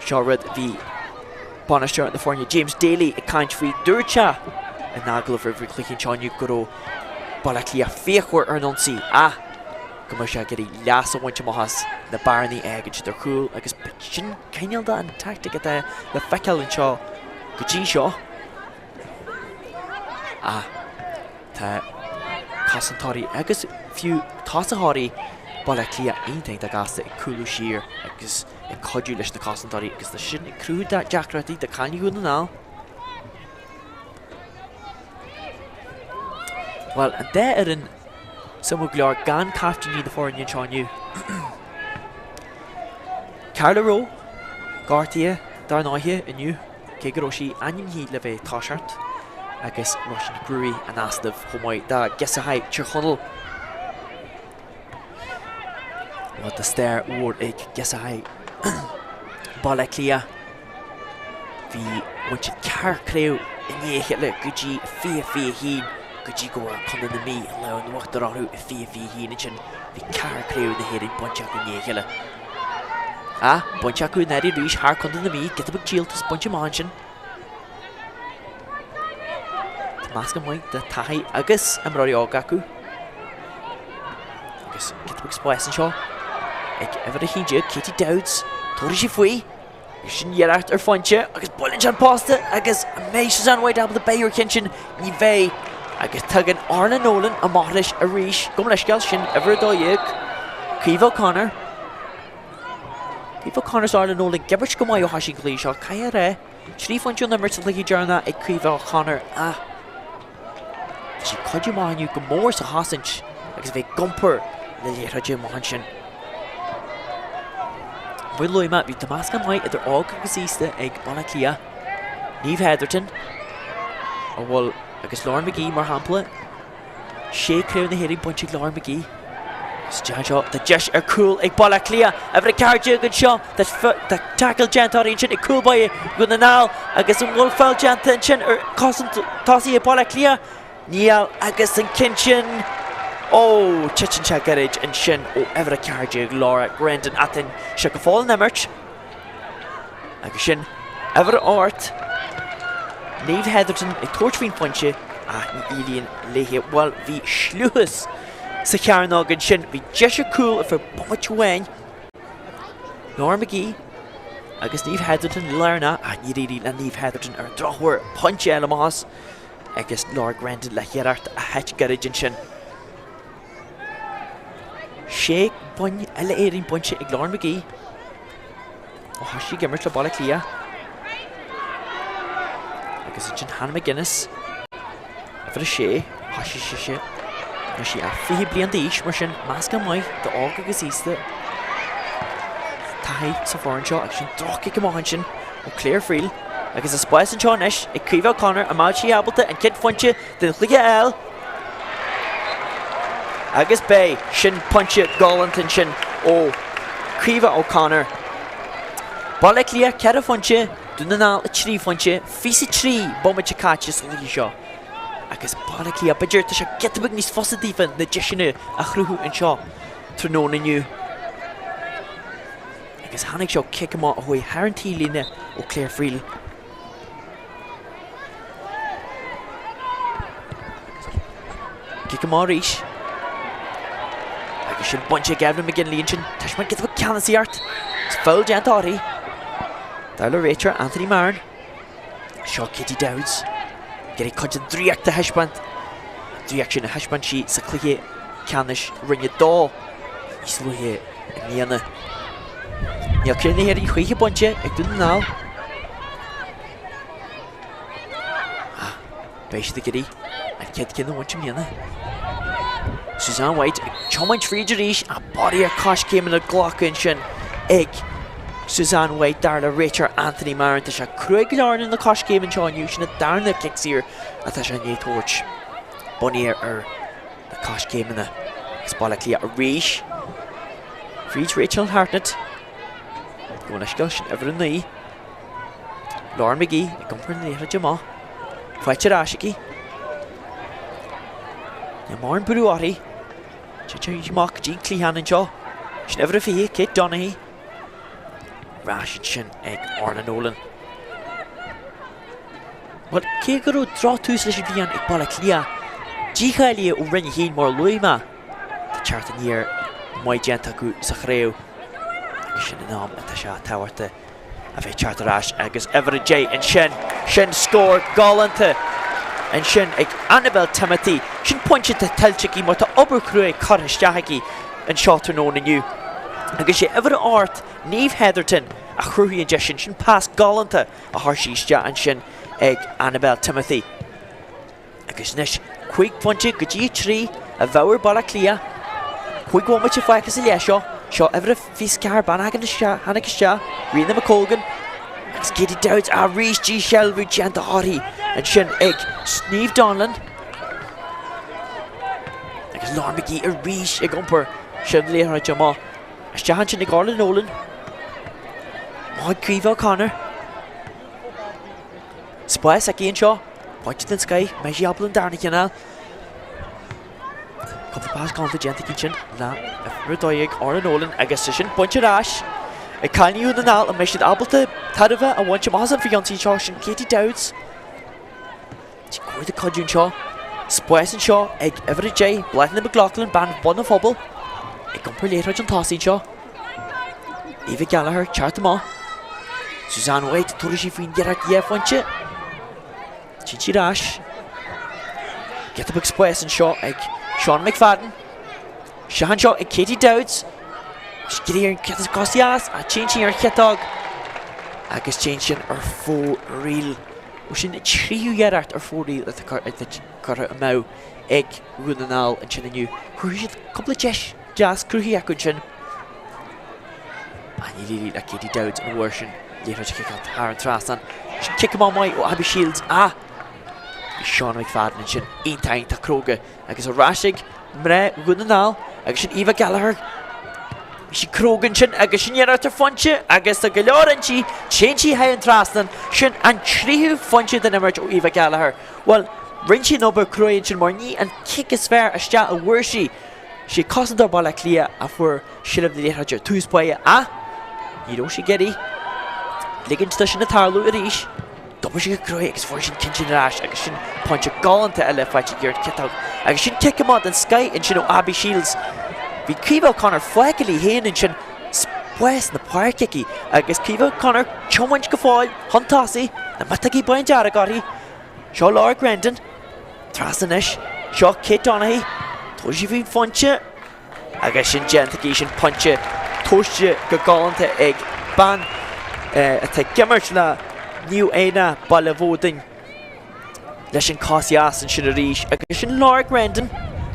Seo rud a bhí bainisteoir na foirne James Daly ag caint faoi. Dúirt sé in agallamh roimh an chluiche anseo inniu go raibh Baile Átha Cliath fíochmhar ar an ionsaí ach go mbeadh sé ag iarraidh leas a bhaint amach as na bearnaí a fhágann siad ar chúl agus sin cineál de an tactic atá le feiceáil anseo go dtí seo. Ach tá cosantóirí agus fiú tosaitheoirí Baile Átha Cliath iontach gasta ag cúlú siar agus ag cuidiú leis na cosantóirí agus tá sin ag cruthú deacrachtaí do chailíní Dhún na nGall. Bhuel, an dá fhoireann suimiúil go leor gan caiftíní na foirne anseo inniu. Carla Rowe, gortaithe dar ndóighe inniu, cé go raibh sí ainmnithe le bheith ag toiseacht, agus Róisín Nic Ruairí in easnamh chomh maith do Ghirseachaí Tír Chonaill. Bhuel, tá stair mhór ag Girseachaí Baile Átha Cliath. Bhí bhain siad 4 craobh i ndiaidh a chéile go dtí 2021 go dtí go bhfuair Contae na Mí an lámh in uachtar orthu i 2021 ansin bhí 4 craobh na hÉireann bainte acu i ndiaidh a chéile. Ach bainte acu anuraidh arís thar Contae na Mí, giota beag díoltas bainte amach ansin. Tá meascán maith de taithí agus imreoirí óga acu. Agus giota beag spáis anseo ag uimhir 11, Katie Dowds. Tabharfaidh sí faoi. Sin iarracht ar phointe agus buaileann sé an posta agus an mbeidh Suzanne White ábalta beith ar an cheann sin? Ní bheidh. Agus tagann Orla Nolan amach leis arís. Gabh mo leithscéal, sin uimhir 12, Caoimhe O'Connor. Caoimhe O'Connor is Orla Nolan ag imirt go maith ó thoisigh an cluiche seo, caithfidh a rá. 3 phointe ón imirt sa chluiche deireanach ag Caoimhe O'Connor ach tá sí ag cuidiú amach inniu go mór sa chosaint agus a bheith ag iompar na liathróide amach ansin. Mar a luaigh mé, bhí meascán maith idir óg agus aosta ag Baile Átha Cliath. Niamh Hetherton, a bhfuil agus Lauren McGee mar shampla, Sé Craobh na hÉireann bainte ag Lauren McGee. Isteach anseo, tá deis ar cúl ag Baile Átha Cliath. Uimhir 14 anseo, tá tackle déanta uirthi ansin ag cúl báire Dhún na nGall agus an bhfuil foul déanta ansin ar chosaint tosaithe Baile Átha Cliath? Níl agus an ceann sin, ó, titeann sé gairid ansin ó uimhir 14 Laura Grendon ach tá sé go fóill in imirt. Agus sin uimhir 8, Niamh Hetherton ag tabhairt faoin phointe ach ní éiríonn léi. Bhuel, bhí scliúchas sa chearnóg ansin. Bhí deis ar cúl ar feadh bomaite amháin. Lauren McGee. Agus Niamh Hetherton lárnach ach níor éirigh le Niamh Hetherton ar an drochuair pointe a fháil amach as agus Laura Grendon le hiarracht a thit gairid ansin. Sé boinn uile-Éireann bainte ag Lauren McGee ó thosaigh sí ag imirt le Baile Átha Cliath. Agus ansin Hannah McGuinness, uimhir 6, thosaigh sise nuair sí ach 20 bliain d'aois, mar sin meascán maith d'óg agus aosta taithí sa foireann seo agus sin droch-chic amach ansin ó Claire Friel agus an spás anseo anois ag Caoimhe O'Connor an mbeidh sí ábalta an chéad phointe den chluiche a fháil agus beidh sin pointe galánta ansin ó Caoimhe O'Connor. Baile Átha Cliath 4 phointe, Dún na nGall 3 phointe, 23 bomaite caite sa chluiche seo. Agus Baile Átha Cliath, b'fhéidir, tá sé giota beag níos fusa daofa na deiseanna a chruthú anseo tráthnóna inniu. Agus tháinig seo cic amach a chuaigh thar an taobhlíne ó Claire Friel. Cic amach arís. Agus sin bainte ag Evelyn McGinley ansin. Taispeáint giota beag ceannasaíocht. Is foul déanta uirthi. Dar le réiteoir Anthony Marron. Seo Katie Dowds. Ag iarraidh cuid den draíocht a thaispeáint. An draíocht sin a thaispeáin sí sa chluiche ceannais Roinn 2 níos luaithe i mbliana. Níl Craobh na hÉireann choíche bainte ag Dún na nGall. Ach beidh siad ag iarraidh an chéad cheann a bhaint i mbliana. Suzanne White ag tiomáint fríd arís ach barraíocht coiscéimeanna glactha ansin ag Suzanne White dar le réiteoir Anthony Marron. Tá sé cruaidh go leor ar na coiscéimeanna anseo inniu, sin an darna cic saor atá sé i ndiaidh tabhairt. Bunaithe ar na coiscéimeanna agus Baile Átha Cliath arís fríd Rachel Hartnett. Gabh mo leithscéal, sin uimhir 9. Lauren McGee ag iompar na liathróide amach. Faighte ar ais aici. Níl mórán brú uirthi. Titeann sí amach go dtí an cliathán anseo. Sin uimhir 20, Kate Donaghy. Ar ais ansin ag Orla Nolan. Bhuel, cé go raibh drochtús leis an bhliain ag Baile Átha Cliath, dícháilithe ó Roinn 1 mar a luaigh mé, tá teacht aniar maith déanta acu sa chraobh agus sin an am atá sé tábhachtach a bheith teacht ar ais agus uimhir 10 ansin, sin scór galánta ansin ag Annabel Timothy. Sin pointe atá tuillte aici mar tá obair chrua curtha isteach aici anseo tráthnóna inniu. Agus sé uimhir 8, Niamh Hetherton, a chruthaigh an deis sin, sin pas galánta a chuir sí isteach ansin ag Annabel Timothy. Agus anois, 5 phointe go dtí 3 i bhfabhar Bhaile Átha Cliath. 5 bhomaite fágtha sa leath seo. Seo uimhir 24, bean a thagann isteach, tháinig isteach, Ríona McColgan. Agus Katie Dowds arís díshealbhú déanta uirthi ansin ag Niamh Donlon. Agus Lauren McGee arís ag iompar sin liathróid amach. Isteach ansin ag Orla Nolan. Maith Caoimhe O'Connor. Spás aici anseo. Pointe den scoith. Mbeidh sí ábalta an darna ceann a fháil. Cúpla pas galánta déanta aici ansin le uimhir 12 Orla Nolan agus sin bainte ar ais ag cailíní Dhún na nGall. An mbeidh siad ábalta tairbhe a bhaint amach as an frithionsaí seo sin Katie Dowds. Tá cuardach cuidiú anseo. Spás anseo ag uimhir 10, Bláthnaid McLaughlin, bean Bhun an Phobail, ag iompar liathróid chun tosaigh anseo. Eva Gallagher, teacht amach. Suzanne White, tabharfaidh sí faoin iarracht dhá phointe. Téann sí ar ais. Giota beag spáis anseo ag Sean McFadden. Isteach anseo ag Katie Dowds. Scríobh ar an gcos dheas, ach téann sí ar chiotóg. Agus téann sin ar fóraoil. Ó sin an tríú iarracht ar fóraoil atá curtha amú ag Dhún na nGall ansin inniu. Chruthaigh siad cúpla deis deas cruthaithe acu ansin. Ach níor éirigh le Katie Dowds an uair sin liathróid a chiceáil thar an trasnán. Sin cic amach maith ó Abby Shields ach bhí Shauna McFadden ansin iontach iontach cróga. Agus ar ais ag mná Dhún na nGall agus sin Eva Gallagher. Bhí sí cróga ansin agus sin iarracht ar phointe agus tá go leor inti, téann sí thar an trasnán, sin an tríú phointe den imirt ó Eva Gallagher. Bhuel, rinne sí an obair cruaidh ansin mar ní an cic is fearr isteach a bhfuair sí. Sí cosantóir Baile Átha Cliath a fuair seilbh na liathróide ar tús báire ach ní raibh sí ag iarraidh ligint dó sin a tarlú arís. D'oibrigh sí go cruaidh agus fuair sí an ceann sin ar ais agus sin pointe galánta eile faighte aici ar an chiotóg. Agus sin cic amach den scoith ansin ó Abby Shields. Bhí Caoimhe O'Connor fágtha léi féin ansin. Spás na páirce aici agus Caoimhe O'Connor tiomáint go fóill chun tosaigh, na miotógaí bándearg uirthi. Seo Laura Grendon. Trasna anois. Seo Kate Donaghy. Tabharfaidh sí faoin phointe agus sin déanta aici, sin pointe tomhaiste go galánta ag bean atá ag imirt le Naomh Éanna, Baile Bhódain. Leis an cos dheas ansin arís agus sin Laura Grendon,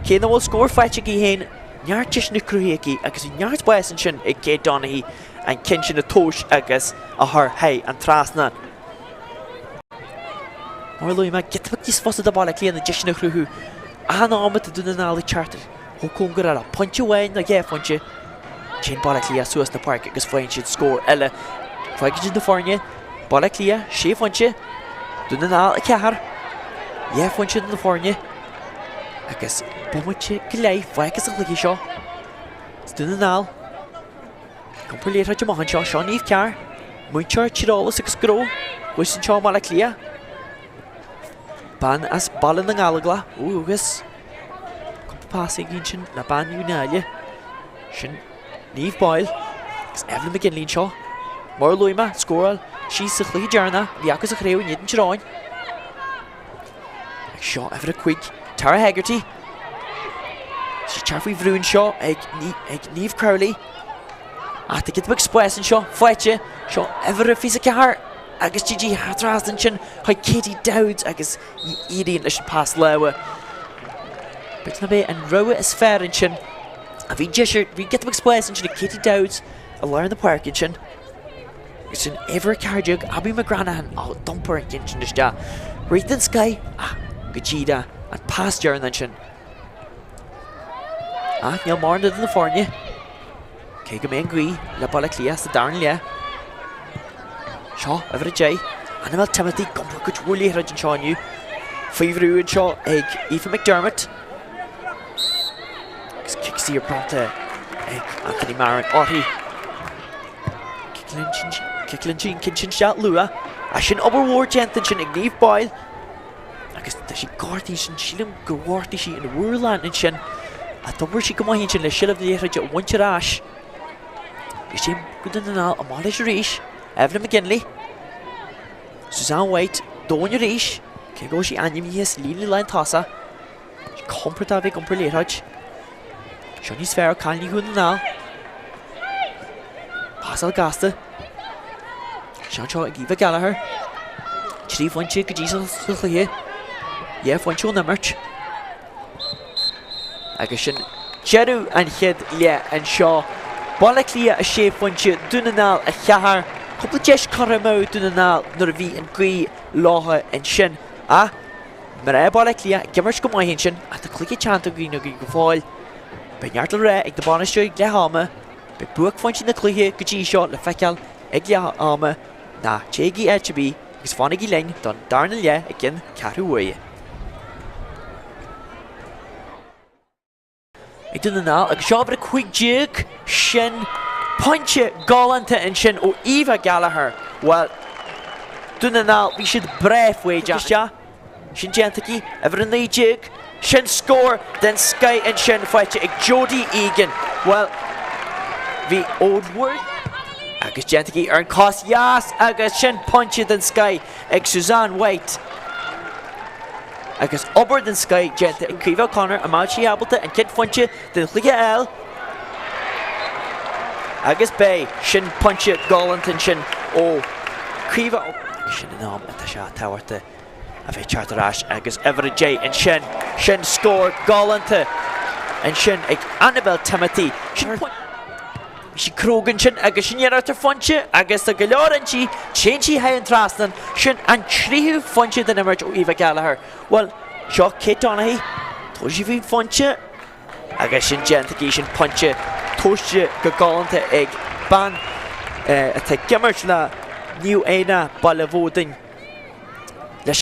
cé nach bhfuil scór faighte aici féin, neart deiseanna cruthaithe aici agus bhí neart spáis ansin ag Kate Donaghy an ceann sin a thomhas agus a chur thar an trasnán. Mar a luaigh mé, giota beag níos fusa do Bhaile Átha Cliath na deiseanna a chruthú. Achan am atá Dún na nGall ag teacht chomh cóngarach le pointe amháin nó dhá phointe, téann Baile Átha Cliath suas na páirce agus faigheann siad scór eile. Fágann siad na foirne, Baile Átha Cliath, sé phointe, Dún na nGall, 4, dhá phointe idir na foirne agus bomaite go leith fágtha sa chluiche seo. Is Dún na nGall. Ag iompar liathróid amach anseo, seo Niamh Carr, múinteoir tíreolais agus gnó, thuas anseo i mBaile Átha Cliath. Bean as Baile na nGallóglach ó dhúchas. Cúpla pas aici ansin le bean Uíbh Fhailí. Sin Niamh Boyle agus Evelyn McGinley anseo. Mar a luaigh mé, scóráil sí sa chluiche deireanach a bhí acu sa chraobh in éadan Tír Eoghain. Ag seo uimhir 5, Tara Hegarty. Sí ag teacht faoi bhrú anseo ag, ag Niamh Crowley. Ach tá giota beag spáis anseo, faighte. Seo uimhir 24 agus GG trasna ansin chuig Katie Dowds agus ní éiríonn leis an pas láimhe. B'fhéidir nach b'é an rogha is fearr ansin. A bhí deis ar, bhí giota beag spáis ansin ag Katie Dowds i lár na páirce ansin. Agus sin uimhir 14, Abby McGranahan, á d'iompar an ceann sin isteach. Rith den scoth, ach go díreach an pas deireanach ansin. Ach níl mórán idir na foirne. Cé go mbeidh an ghaoth le Baile Átha Cliath sa darna leath. Seo uimhir 10, Annabel Timothy, ag iompar cuid mhór liathróid anseo inniu. Faoi bhrú anseo ag Aoife McDermott. Agus cic saor bronnta ag Anthony Marron uirthi. Ciceálann sí an ceann sin isteach luath. Ach sin obair mhór déanta ansin ag Niamh Boyle. Agus tá sí gortaithe ansin, sílim gur ghortaigh sí an mhurlán ansin. Ach d'obair sí go maith ansin le seilbh na liathróide a bhaint ar ais. Agus téann Dún na nGall amach leis arís. Evelyn McGinley. Suzanne White, domhain arís. Cé go bhfuil sí ainmnithe sa líne lántosach. Compordach a bheith ag iompar liathróid. Seo níos fearr cailíní Dhún na nGall. Pasáil gasta. Seo anseo ag Aoife Gallagher. 3 phointe go dtí sa chluiche. 2 phointe ón imirt. Agus sin deireadh an chéad leath anseo. Baile Átha Cliath 6 phointe, Dún na nGall 4. Cúpla deis curtha amú ag Dún na nGall nuair a bhí an ghaoth leo ansin. Ach Mná Bhaile Átha Cliath ag imirt go maith ansin ach tá cluiche teannta againn againn go fóill. Beidh neart le rá ag na bainisteoirí ag leath ama. Beidh buaicphointí na cluiche go dtí seo le feiceáil ag leath ama. Ná téigí áit ar bith agus fanaigí linn don darna leath i gceann ceathrú uaire. Ag Dún na nGall agus seo uimhir 15 sin pointe galánta ansin ó Aoife Gallagher. Bhuel, Dún na nGall, bhí siad breá foighdeach isteach. Sin déanta aici, uimhir 19. Sin scór den scoith ansin faighte ag Jodie Egan. Bhuel, bhí Ó agus déanta aici ar an cos dheas agus sin pointe den scoith ag Suzanne White. Agus obair den scoith déanta ag Caoimhe O'Connor, an mbeidh sí ábalta an chéad phointe den chluiche a fháil? Agus beidh. Sin pointe galánta ansin ó Caoimhe. Agus sin an am atá sé tábhachtach a bheith teacht ar ais agus uimhir 10 ansin. Sin scór galánta ansin ag Annabel Timothy. Sin pointe. Bhí sí cróga ansin agus sin iarracht ar phointe agus tá go leor inti, téann sí thar an trasnán, sin an tríú phointe den imirt ó Aoife Gallagher. Bhuel, seo Kate Donaghy, tabharfaidh sí faoin phointe agus sin déanta aici, sin pointe tomhaiste go galánta ag bean atá ag imirt le Naomh Éanna, Baile Bhódain. Leis.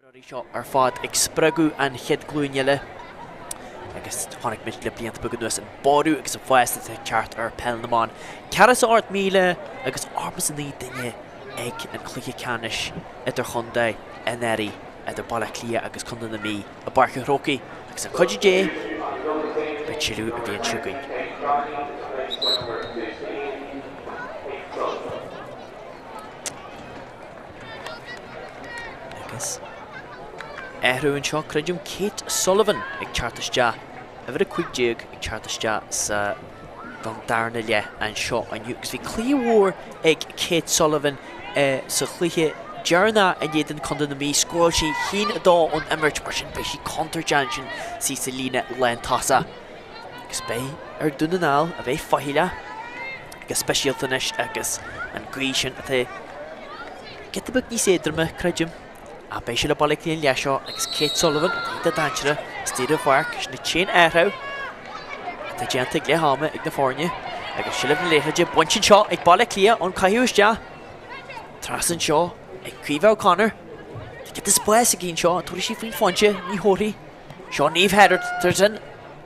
Imreoirí seo ar fad ag spreagadh an chéad ghlúin eile agus chonaic muid le blianta beaga anuas an borradh agus an fás atá ag teacht ar Peil na mBan. 48,000 agus 89 duine ag an chluiche ceannais idirchontae anuraidh idir Baile Átha Cliath agus Contae na Mí i bPáirc an Chrócaigh agus le cuidiú Dé beidh tuilleadh an bhliain seo chugainn. Agus athrú anseo, creidim, Kate Sullivan ag teacht isteach, uimhir 15 ag teacht isteach sa don darna leath anseo inniu. Agus bhí cluiche mhór ag Kate Sullivan sa chluiche deireanach in éadan Contae na Mí. Scóráil sí haon a dó ón imirt, mar sin beidh sí contúirteach ansin suas sa líne lántosach. Agus beidh ar Dún na nGall a bheith faichilleach go speisialta anois agus an ghaoth sin atá giota beag níos éadroime, creidim. Ach beidh sé le Baile Átha Cliath an leath seo agus Kate Sullivan, atá iontach dainséarach, istigh ar an pháirc, sin an t-aon athrú atá déanta ag leath ama ag na foirne agus seilbh na liathróide bainte anseo ag Baile Átha Cliath ón caitheamh isteach. Trasna anseo ag Caoimhe O'Connor. Tá giota spáis aici anseo, an dtabharfaidh sí faoin phointe? Ní thabharfaidh. Seo Niamh Hetherton,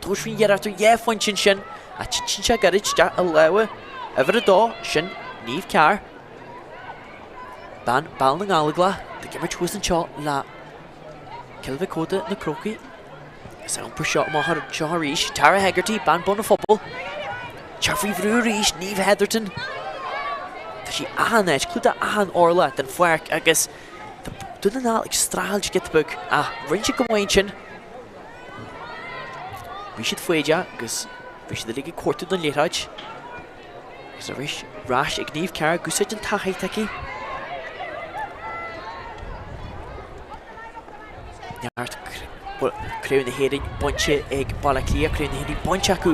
tabhairt faoin iarracht ar dhá phointe ansin, ach titeann sé gairid isteach i lámha uimhir a dó, sin Niamh Carr. Bean Baile na nGallóglach ag imirt thuas anseo le Cill Mhic Códa na Crócaigh. Is iompar seo amach anseo arís, Tara Hegarty, bean Bun an Phobail. Teacht faoi bhrú arís, Niamh Hetherton. Tá sí achan áit, clúdach achan orlach den pháirc agus Tá Dún na nGall ag streachailt giota beag ach rinne siad go maith ansin. Bhí siad foighdeach agus bhí siad uilig ag cuartú don liathróid. Agus arís ar ais ag Niamh Carr ag úsáid an taithí atá aici. Neart Craobh na hÉireann bainte ag Baile Átha Cliath, Craobh na hÉireann bainte acu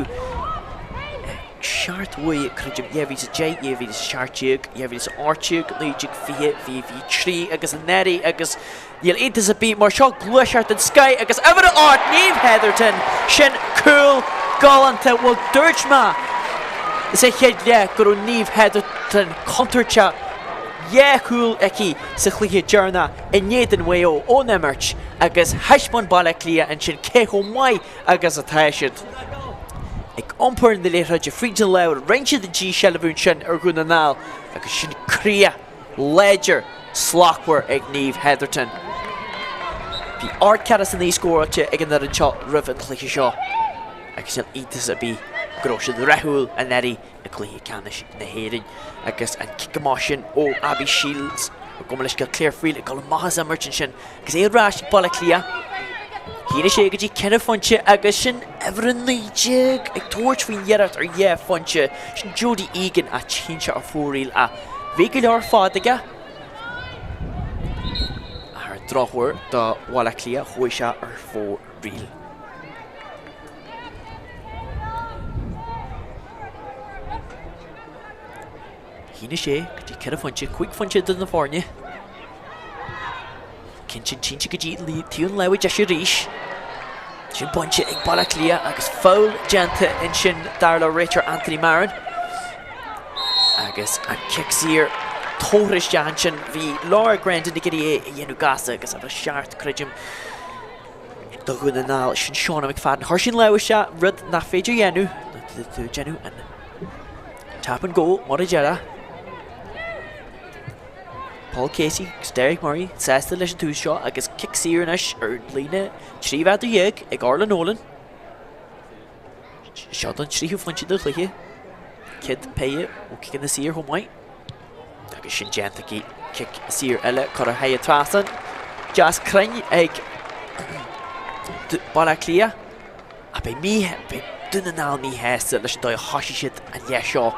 seacht uair, creidim, 2010, 2017, 2018, 1920, 2023 agus anuraidh agus níl iontas ar bith mar seo gluaiseacht den scoith agus uimhir a 8, Niamh Hetherton, sin cúl galánta, bhuel dúirt mé sa chéad leath go raibh Niamh Hetherton contúirteach, dhá chúl aici sa chluiche deireanach in éadan Mhaigh Eo ón imirt agus thaispeáin Baile Átha Cliath ansin cé chomh maith agus atá siad. Ag iompar na liathróide fríd an lár, rinne siad an díshealbhú ansin ar Dhún na nGall agus sin críoch láidir slachtmhar ag Niamh Hetherton. Bhí 8 is 9 scóráilte ag an fhoireann seo roimh an chluiche seo agus níl iontas ar bith go raibh siad rathúil anuraidh i gcluiche ceannais na hÉireann agus an cic amach sin ó Abby Shields gabh mo leithscéal Claire Friel ag dul amach as imirt ansin agus é ar ais ag Baile Átha Cliath. Shínigh sé go dtí ceithre phointe agus sin uimhir 19 ag tabhairt faoin iarracht ar dhá phointe. Sin Jodie Egan ach téann sé ar fóraoil ach bhí go leor fad aige. Ach ar an drochuair do Bhaile Átha Cliath chuaigh sé ar fóraoil. Shínigh sé go dtí ceithre phointe, cúig phointe idir na foirne. Cinnte sínte go dtí taobh na láimhe deise arís. Sin bainte ag Baile Átha Cliath agus foul déanta ansin dar le réiteoir Anthony Marron. Agus an cic saor tógtha isteach ansin. Bhí Laura Grendon ag iarraidh é a dhéanamh gasta agus a bheith seart, creidim. do Dhún na nGall, sin Shauna McFadden. Chuir sí an lámh isteach, rud nach féidir a dhéanamh, tú ag déanamh an tap and go, mar a déarfá. Paul Casey agus Derek Murray sásta leis an tús seo agus cic saor anois ar líne 13 mhéadar ag Orla Nolan. Seo don tríú phointe den chluiche. Céad péire ó ciceanna saor chomh maith. Agus sin déanta aici, cic saor eile curtha thar an trasnán. Deas cruinn ag Baile Átha Cliath. Ach beidh mí, beidh Dún na nGall míshásta leis an dóigh a thosaigh siad an leath seo.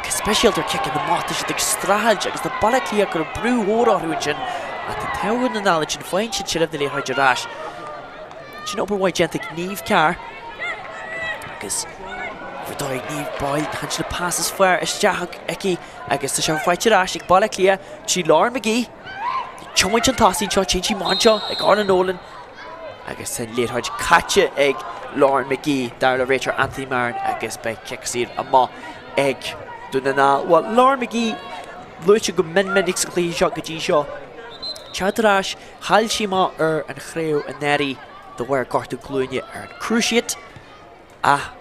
Go speisialta ar ciceanna amach, tá siad ag streachailt agus tá Baile Átha Cliath ag cur brú mhór orthu ansin. Ach tá an t-ádh ar Dhún na nGall ansin, faigheann siad seilbh na liathróide ar ais. Sin obair mhaith déanta ag Niamh Carr agus ar dóigh Niamh Boyle tá na pas is fearr isteach aici agus tá sé faighte ar ais ag Baile Átha Cliath trí Lauren McGee. Tiomáint an tosaí anseo, téann sí amach anseo ag Orla Nolan agus tá an liathróid caite ag Lauren McGee dar le réiteoir Anthony Marron agus beidh cic saor amach ag Dún na nGall. Bhuel, Lauren McGee luaite go mion minic sa chluiche seo go dtí seo. Teacht ar ais, chaill sí amach ar an chraobh anuraidh de bharr gortú glúine ar an cruciate ach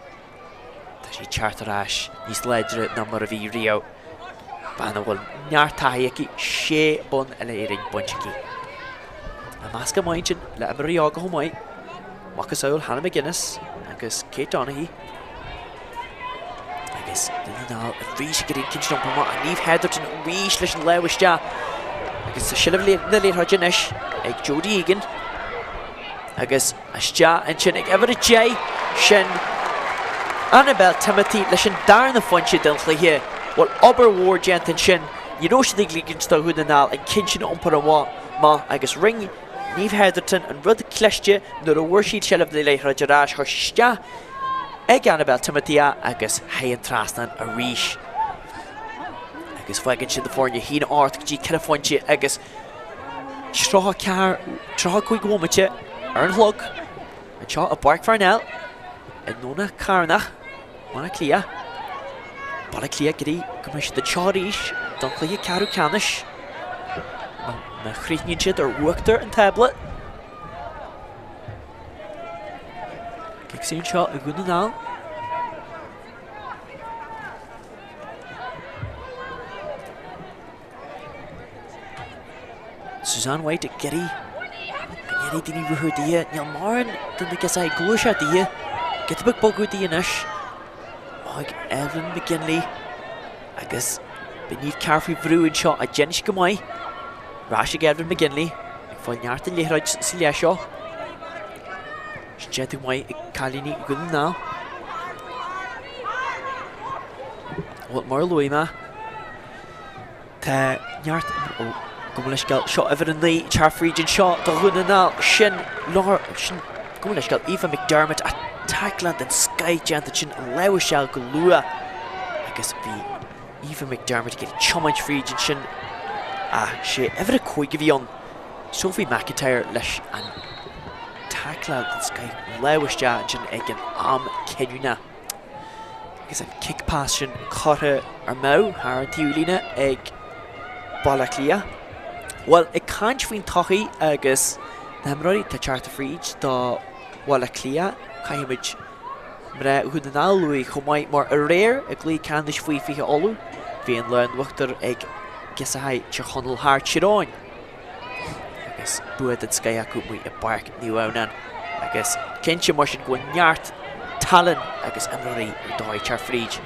tá sí ag teacht ar ais níos láidre ná mar a bhí riamh. Bean a bhfuil neart taithí aici, sé bonn uile-Éireann bainte aici. Ag meascadh maith ansin le imreoirí óga chomh maith, macasamhail Hannah McGuinness agus Kate Donaghy. Agus Dún na nGall arís ag iarraidh an ceann sin a iompar amach. Niamh Hetherton arís leis an lámh isteach. Agus tá seilbh na liathróide anois ag Jodie Egan. Agus isteach ansin ag uimhir 10, sin Annabelle Timothy leis an darna phointe den chluiche. Bhuel, obair mhór déanta ansin. Ní raibh siad ag ligint do Dhún na nGall an ceann sin a iompar amach agus rinne Niamh Hetherton an rud cliste nuair a bhfuair siad seilbh na liathróide ar ais, chuir sí isteach ag Annabelle Timothy é agus thar an trasnán arís. Agus fágann sin na foirne 1 8 go dtí 4 phointe agus 34, 35 bhomaite ar an chlog anseo i bPáirc Pharnell i nDomhnach Carnach, Baile Átha Cliath. Baile Átha Cliath ag iarraidh go mbeidh siad anseo arís don chluiche ceathrú ceannais má chríochnaíonn siad ar uachtar an tábla. Cic saor anseo ag Dhún na nGall. Suzanne White ag iarraidh go ndéanfaidh daoine ruathar dithe. Níl mórán de na girseachaí ag gluaiseacht dithe. Giota beag bogadh di anois. Ag Evelyn McGinley agus beidh Niamh Carr faoi bhrú anseo ach déanann sí go maith. Ar ais ag Evelyn McGinley ag fáil neart den liathróid sa leath seo. Sin déanta go maith ag cailíní Dhún na nGall. Bhuel, mar a luaigh mé, tá neart ó gabh mo leithscéal seo uimhir 9 teacht fríd anseo do Dhún na nGall. Sin lár, sin gabh mo leithscéal Aoife McDermott ach taicleáil den scoith déanta ansin lámh isteach go luath agus bhí Aoife McDermott ag iarraidh tiomáint fríd ansin ach sé uimhir 5 a bhí ann, Sophie McIntyre leis an taicleáil den scoith lámh isteach ansin ag an am cinniúnach. Agus an cic pas sin curtha ar meadh thar an taobhlíne ag Baile Átha Cliath. Bhuel, ag caint faoin todhchaí agus na himreoirí atá ag teacht fríd do Bhaile Átha Cliath, caithfimid mná Dhún na nGall a lua chomh maith mar aréir i gcluiche ceannais faoi 20 Uladh, bhí an lámh in uachtar ag girseachaí Tír Chonaill thar Tír Eoghain. Agus bua den scoith acu amuigh i bPáirc Naomh Adhamhnáin. Agus cinnte mar sin go bhfuil neart tallann agus imreoirí ar dóigh teacht fríd.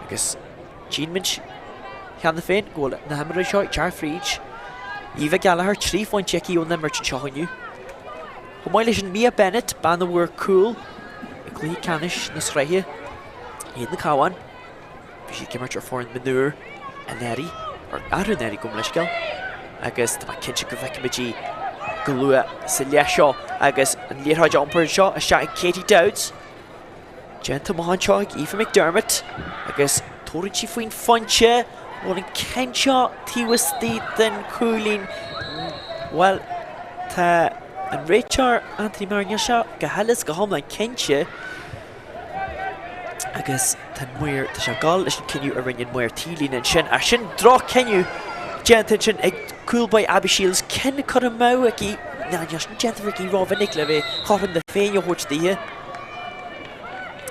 Agus tchíonn muid cheana féin go bhfuil na himreoirí seo ag teacht fríd. Eva Gallagher, 3 phointe aici ón imirt anseo inniu. Chomh maith leis sin Mia Bennett, bean a bhfuair cúl i gcluiche ceannais na sraithe in éadan an Chabháin. Bhí sí ag imirt ar foireann mionúir anuraidh, or arú anuraidh gabh mo leithscéal, agus tá mé cinnte go bhfeicfimid í go luath sa leath seo agus an liathróid á iompar anseo isteach ag Katie Dowds. Déanta amach anseo ag Aoife McDermott agus tabharfaidh sí faoin phointe. Bhfuil an ceann seo taobh istigh den chúilín? Bhuel, tá an réiteoir Anthony Marron, níl sé go huile is go hiomlán cinnte. Agus tá an maor, tá sé ag dul leis an cinneadh a rinne an maor taobhlíne ansin, ach sin droch-chinneadh déanta ansin ag cúl báire Abby Shiels, ceann curtha amú aici, ná níl sin déanta aici rómhinic le bheith cothrom na Féinne a thabhairt daoithe.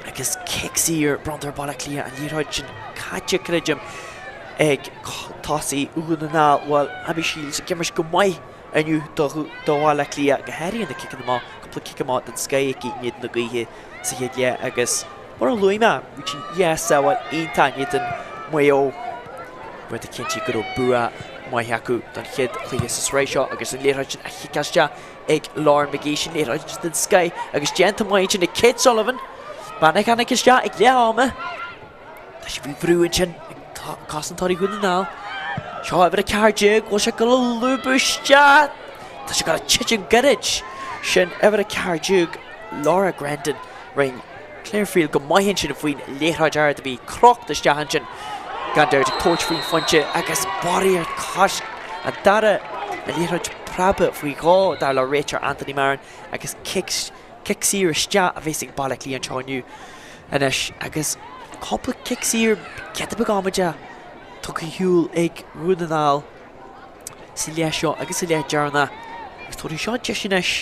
Agus cic saor bronnta ar Bhaile Átha Cliath, an liathróid sin caite, creidim, ag tosaí Dhún na nGall. Bhuel, Abby Shiels ag imirt go maith inniu do Bhaile Átha Cliath, go háirithe na ciceanna amach, cúpla cic amach den scoith aici in éadan na gaoithe sa chéad leath agus mar a luaigh mé, bhí sí dhá sábháil iontach in éadan Mhaigh Eo, rud a chinntigh go raibh bua maith acu don chéad chluiche sa sraith seo agus an liathróid sin á chiceáil isteach ag Lauren McGee, sin liathróid den scoith agus déanta maith ansin ag Kate Sullivan, bean a tháinig isteach ag leath ama. Tá sí faoi bhrú ansin ag cosantóirí Dhún na nGall. Seo uimhir 14, bhfuil sé ag dul a lúbadh isteach? Tá sé ag dul a titim gairid. Sin uimhir 14, Laura Grendon. Rinne Claire Friel go maith ansin faoin liathróid ard a bhí crochta isteach ansin. Gan dabht ag tabhairt faoin phointe agus barraíocht coisc an dara an liathróid preabtha faoi dhó dar le réiteoir Anthony Marron agus cic Cic saor isteach a bheas ag Baile Átha Cliath anseo inniu anois agus cúpla cic saor giota beag amaideach tugtha ar shiúl ag Dhún na nGall. sa leath seo agus sa leath deireanach agus tabharfaidh seo deis anois.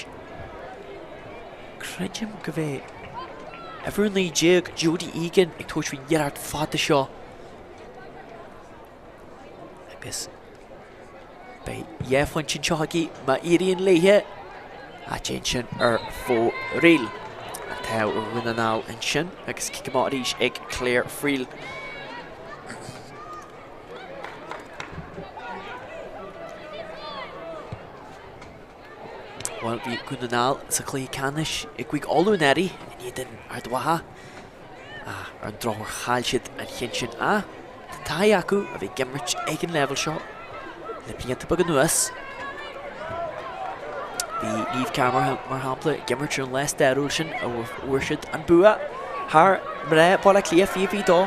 Creidim go mbeidh uimhir 19, Jodie Egan, ag tabhairt faoin iarracht fada seo agus beidh dhá phointe anseo aici má éiríonn léithe. Ach téann sin ar fóraoil. An t-ádh ar Dhún na nGall ansin agus cic amach arís ag Claire Friel. Bhuel, bhí Dún na nGall sa chluiche ceannais i gCúige Uladh anuraidh in éadan Ard Mhacha. Ach ar an drochuair chaill siad an ceann sin. Ach tá taithí acu a bheith ag imirt ag an leibhéal seo le blianta beaga anuas. Bhí Niamh Carr mar shampla ag imirt ar an lá stairiúil sin a bhfuair siad an bua thar mná Bhaile Átha Cliath 20-22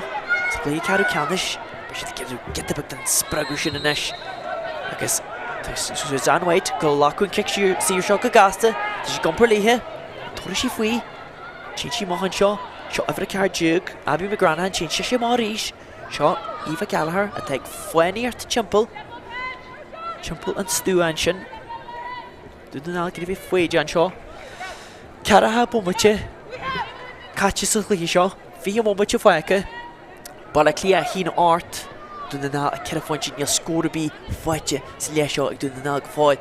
sa chluiche ceathrú ceannais. Beidh siad ag iarraidh giota beag den spreagadh sin anois agus tá Suzanne White ag glacadh an cic saor seo go gasta. Tá sí ag iompar léithe. An dtabharfaidh sí faoi? Téann sí amach anseo. Seo uimhir 14, Abby McGranahan. Téann sise amach arís. Seo Eva Gallagher atá ag fánaíocht timpeall timpeall an stua ansin. Dún na nGall ag iarraidh a bheith foighdeach anseo. Ceathracha bomaite caite sa chluiche seo. 20 bomaite fágtha. Baile Átha Cliath 1 8, Dún na nGall 4 phointe, níl scór ar bith faighte sa leath seo ag Dún na nGall go fóill.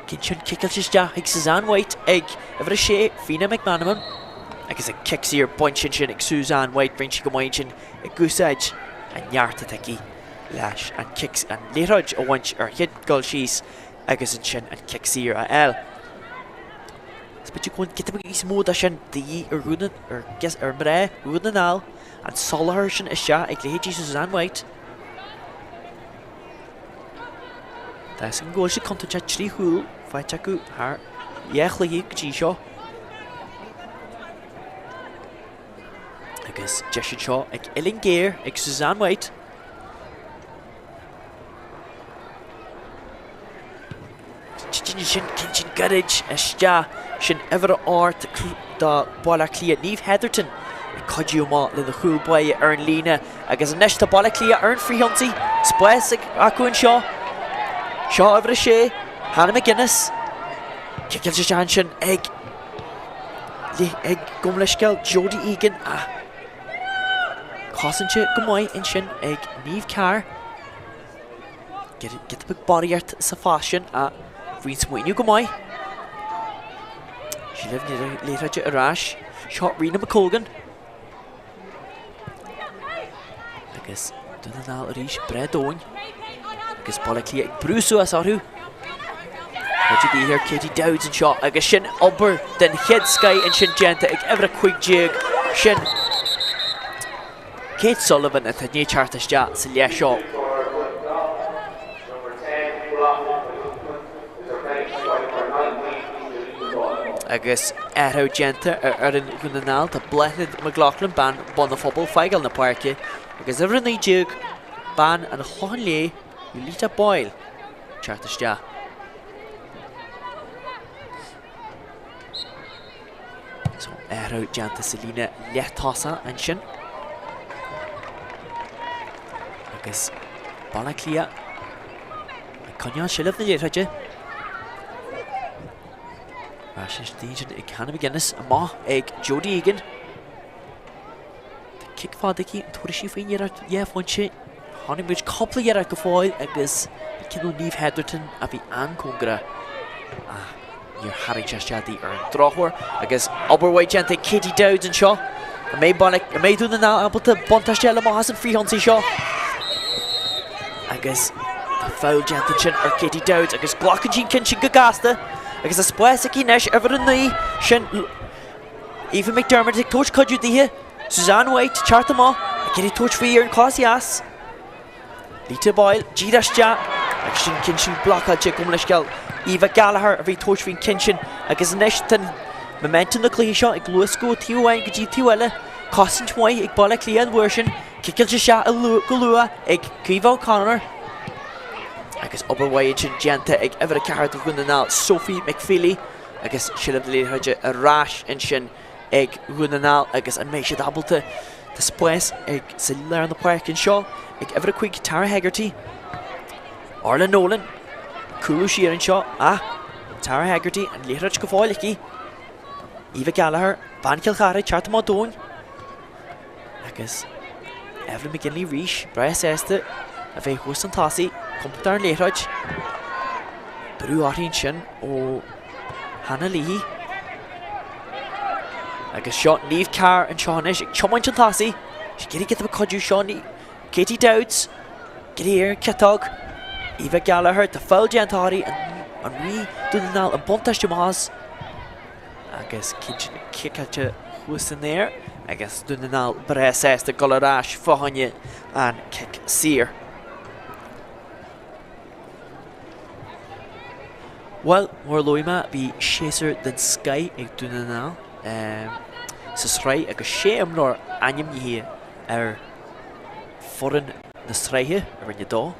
Ceann sin ciceáilte isteach ag Suzanne White ag uimhir 6, Fina McManamon agus an cic saor bainte ansin ag Suzanne White, rinne sí go maith ansin ag úsáid an neart atá aici leis an cic, an liathróid a bhaint ar an chéad dul síos agus ansin an cic saor a fháil. Is b'fhéidir go bhfuil giota beag níos mó de sin de dhíth ar Dhún, ar, ar mná Dhún na nGall. An soláthar sin isteach ag leithéidí Suzanne White. Tá a fhios agam go bhfuil siad contúirteach, 3 chúl faighte acu thar dhá chluiche go dtí seo. Agus deis anseo ag uillinn ghéar ag Suzanne White. Titeann sin ceann sin gairid isteach. Sin uimhir 8 do Bhaile Átha Cliath, Niamh Hetherton ag cuidiú amach lena chúl báire ar an líne agus anois tá Baile Átha Cliath ar an frithionsaí. Spás acu anseo. Seo uimhir 6, Hannah McGuinness. Ciceáilte isteach ansin ag ag gabh mo leithscéal Jodie Egan ach cosainte go maith ansin ag Niamh Carr. Giota beag barraíocht sa phas sin ach bhí an smaoineamh go maith. Seilbh na liathróide ar ais. Seo Ríona McColgan. Agus Dún na nGall arís, breith domhain. Agus Baile Átha Cliath ag brú suas orthu. Cuid de dhíth ar Katie Dowds anseo agus sin obair den chéad scoith ansin déanta ag uimhir 15. Sin Kate Sullivan atá i ndiaidh teacht isteach sa leath seo. Agus athrú déanta ar fhoireann Dhún na nGall, tá Bláthnaid McLaughlin, bean Bhun an Phobail, fágáil na páirce agus uimhir 19, bean an Chlocháin Léith, Julita Boyle, teacht isteach. So, athrú déanta sa líne leath-tosach ansin. Agus Baile Átha Cliath ag coinneáil seilbh na liathróide. Ar ais ansin ag Hannah McGuinness amach ag Jodie Egan. Tá cic fada aici, an dtabharfaidh sí faoin iarracht dhá phointe. Chonaic muid cúpla iarracht go fóill agus bhí ceann ó Niamh Hetherton a bhí an-cóngarach ach níor tharraing sé isteach di ar an drochuair. Agus obair mhaith déanta ag Katie Dowds anseo. An mbeidh Baile, an mbeidh Dún na nGall ábalta buntáiste a fháil amach as an frithionsaí seo? Agus tá foul déanta ansin ar Katie Dowds agus glacann sí an ceann sin go gasta agus tá spás aici anois uimhir 9 sin Aoife McDermott ag tabhairt cuidiú dithe. Suzanne White, teacht amach, ag iarraidh tabhairt faoi ar an chos dheas. Lita Boyle, díreach isteach agus sin ceann sin blocáilte gabh mo leithscéal. Eva Gallagher a bhí ag tabhairt faoin ceann sin agus anois tá momentum na cluiche seo ag luascadh ó taobh amháin go dtí taobh eile. Cosaint mhaith ag Baile Átha Cliath an uair sin. Ciceáilte isteach go luath ag Caoimhe O'Connor. Agus obair mhaith ansin déanta ag uimhir 4 do Dhún na nGall, Sophie McFeely. Agus seilbh na liathróide ar ais ansin ag Dhún na nGall agus an mbeidh siad ábalta? Tá spás ag sa lár na páirce anseo ag uimhir 5 Tara Hegarty. Orla Nolan. Cúlú siar anseo ach Tara Hegarty, an liathróid go fóill aici. Eva Gallagher, bean Chill Chartha, teacht amach dúinn. Agus Evelyn McGinley arís, breá sásta a bheith thuas chun tosaigh, compordach ar an liathróid. Brú uirthi ansin ó Hannah Leahy. Agus seo Niamh Carr anseo anois ag tiomáint chun tosaigh. Is ag iarraidh giota beag cuidiú seo Katie Dowds. Greer, ciotóg, Eva Gallagher, tá foul déanta uirthi, an Rí, Dún na nGall, an buntáiste amach as agus cinnte ciceáilte thuas san aer agus Dún na nGall breá sásta dul ar ais fá choinne an cic saor. Bhuel, mar a luaigh mé, bhí séasúr den scoith ag Dún na nGall sa tsraith agus sé imreoir ainmnithe ar foireann na sraithe i Roinn 2.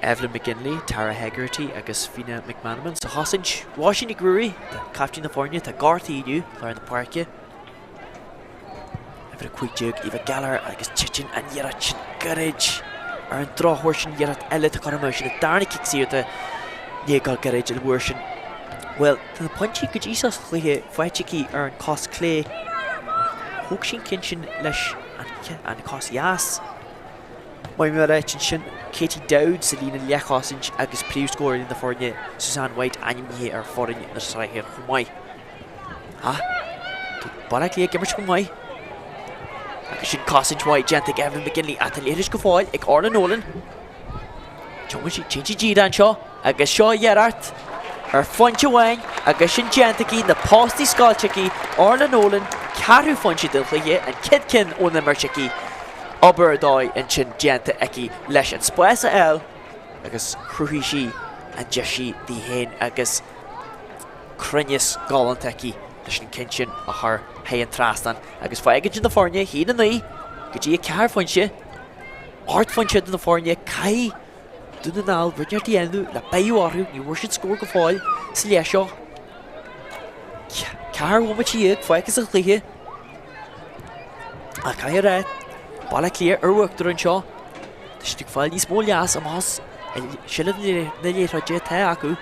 Evelyn McGinley, Tara Hegarty agus Fina McManamon sa chosaint. Róisín Nic Ruairí, captaen na foirne, atá gortaithe inniu, lár na páirce. Uimhir 15, Eva Gallagher agus titeann an iarracht sin gairid. Ar an drochuair sin iarracht eile atá curtha amú, sin an darna cic saor atá i ndiaidh dul gairid an uair sin. Bhuel, tá na pointí go dtí seo sa chluiche faighte aici ar an cos clé ach thóg sí an ceann sin leis an cos dheas. Maith mé ráite ansin, Katie Dowd sa líne leathchosaint agus príomhscóraí na foirne, Suzanne White ainmnithe ar foireann na sraithe chomh maith. Ach, tá Baile Átha Cliath ag imirt go maith. Agus sin cosaint mhaith déanta ag Evelyn McGinley ach tá an liathróid go fóill ag Orla Nolan. Téann sí, téann sí díreach anseo agus seo iarracht ar phointe amháin agus sin déanta aici, na postaí scoilte aici, Orla Nolan, ceathrú phointe den chluiche, an chéad ceann ón imirt aici. Obair ar dóigh ansin déanta aici leis an spás a fháil agus chruthaigh sí an deis sí di féin agus cruinneas galánta aici leis an ceann sin a chur thar an trasnán agus fágann sin na foirne 1-9 go dtí 4 phointe. 8 phointe idir na foirne, caithfidh Dún na nGall rud inteacht a dhéanamh le beathú orthu, ní bhfuair siad scór go fóill sa leath seo. 14 bhomaite fágtha sa chluiche. Ach caithfidh a rá, Baile Átha Cliath ar uachtar anseo. Tá siad ag fáil níos mó leas amach as seilbh na liathróide atá acu.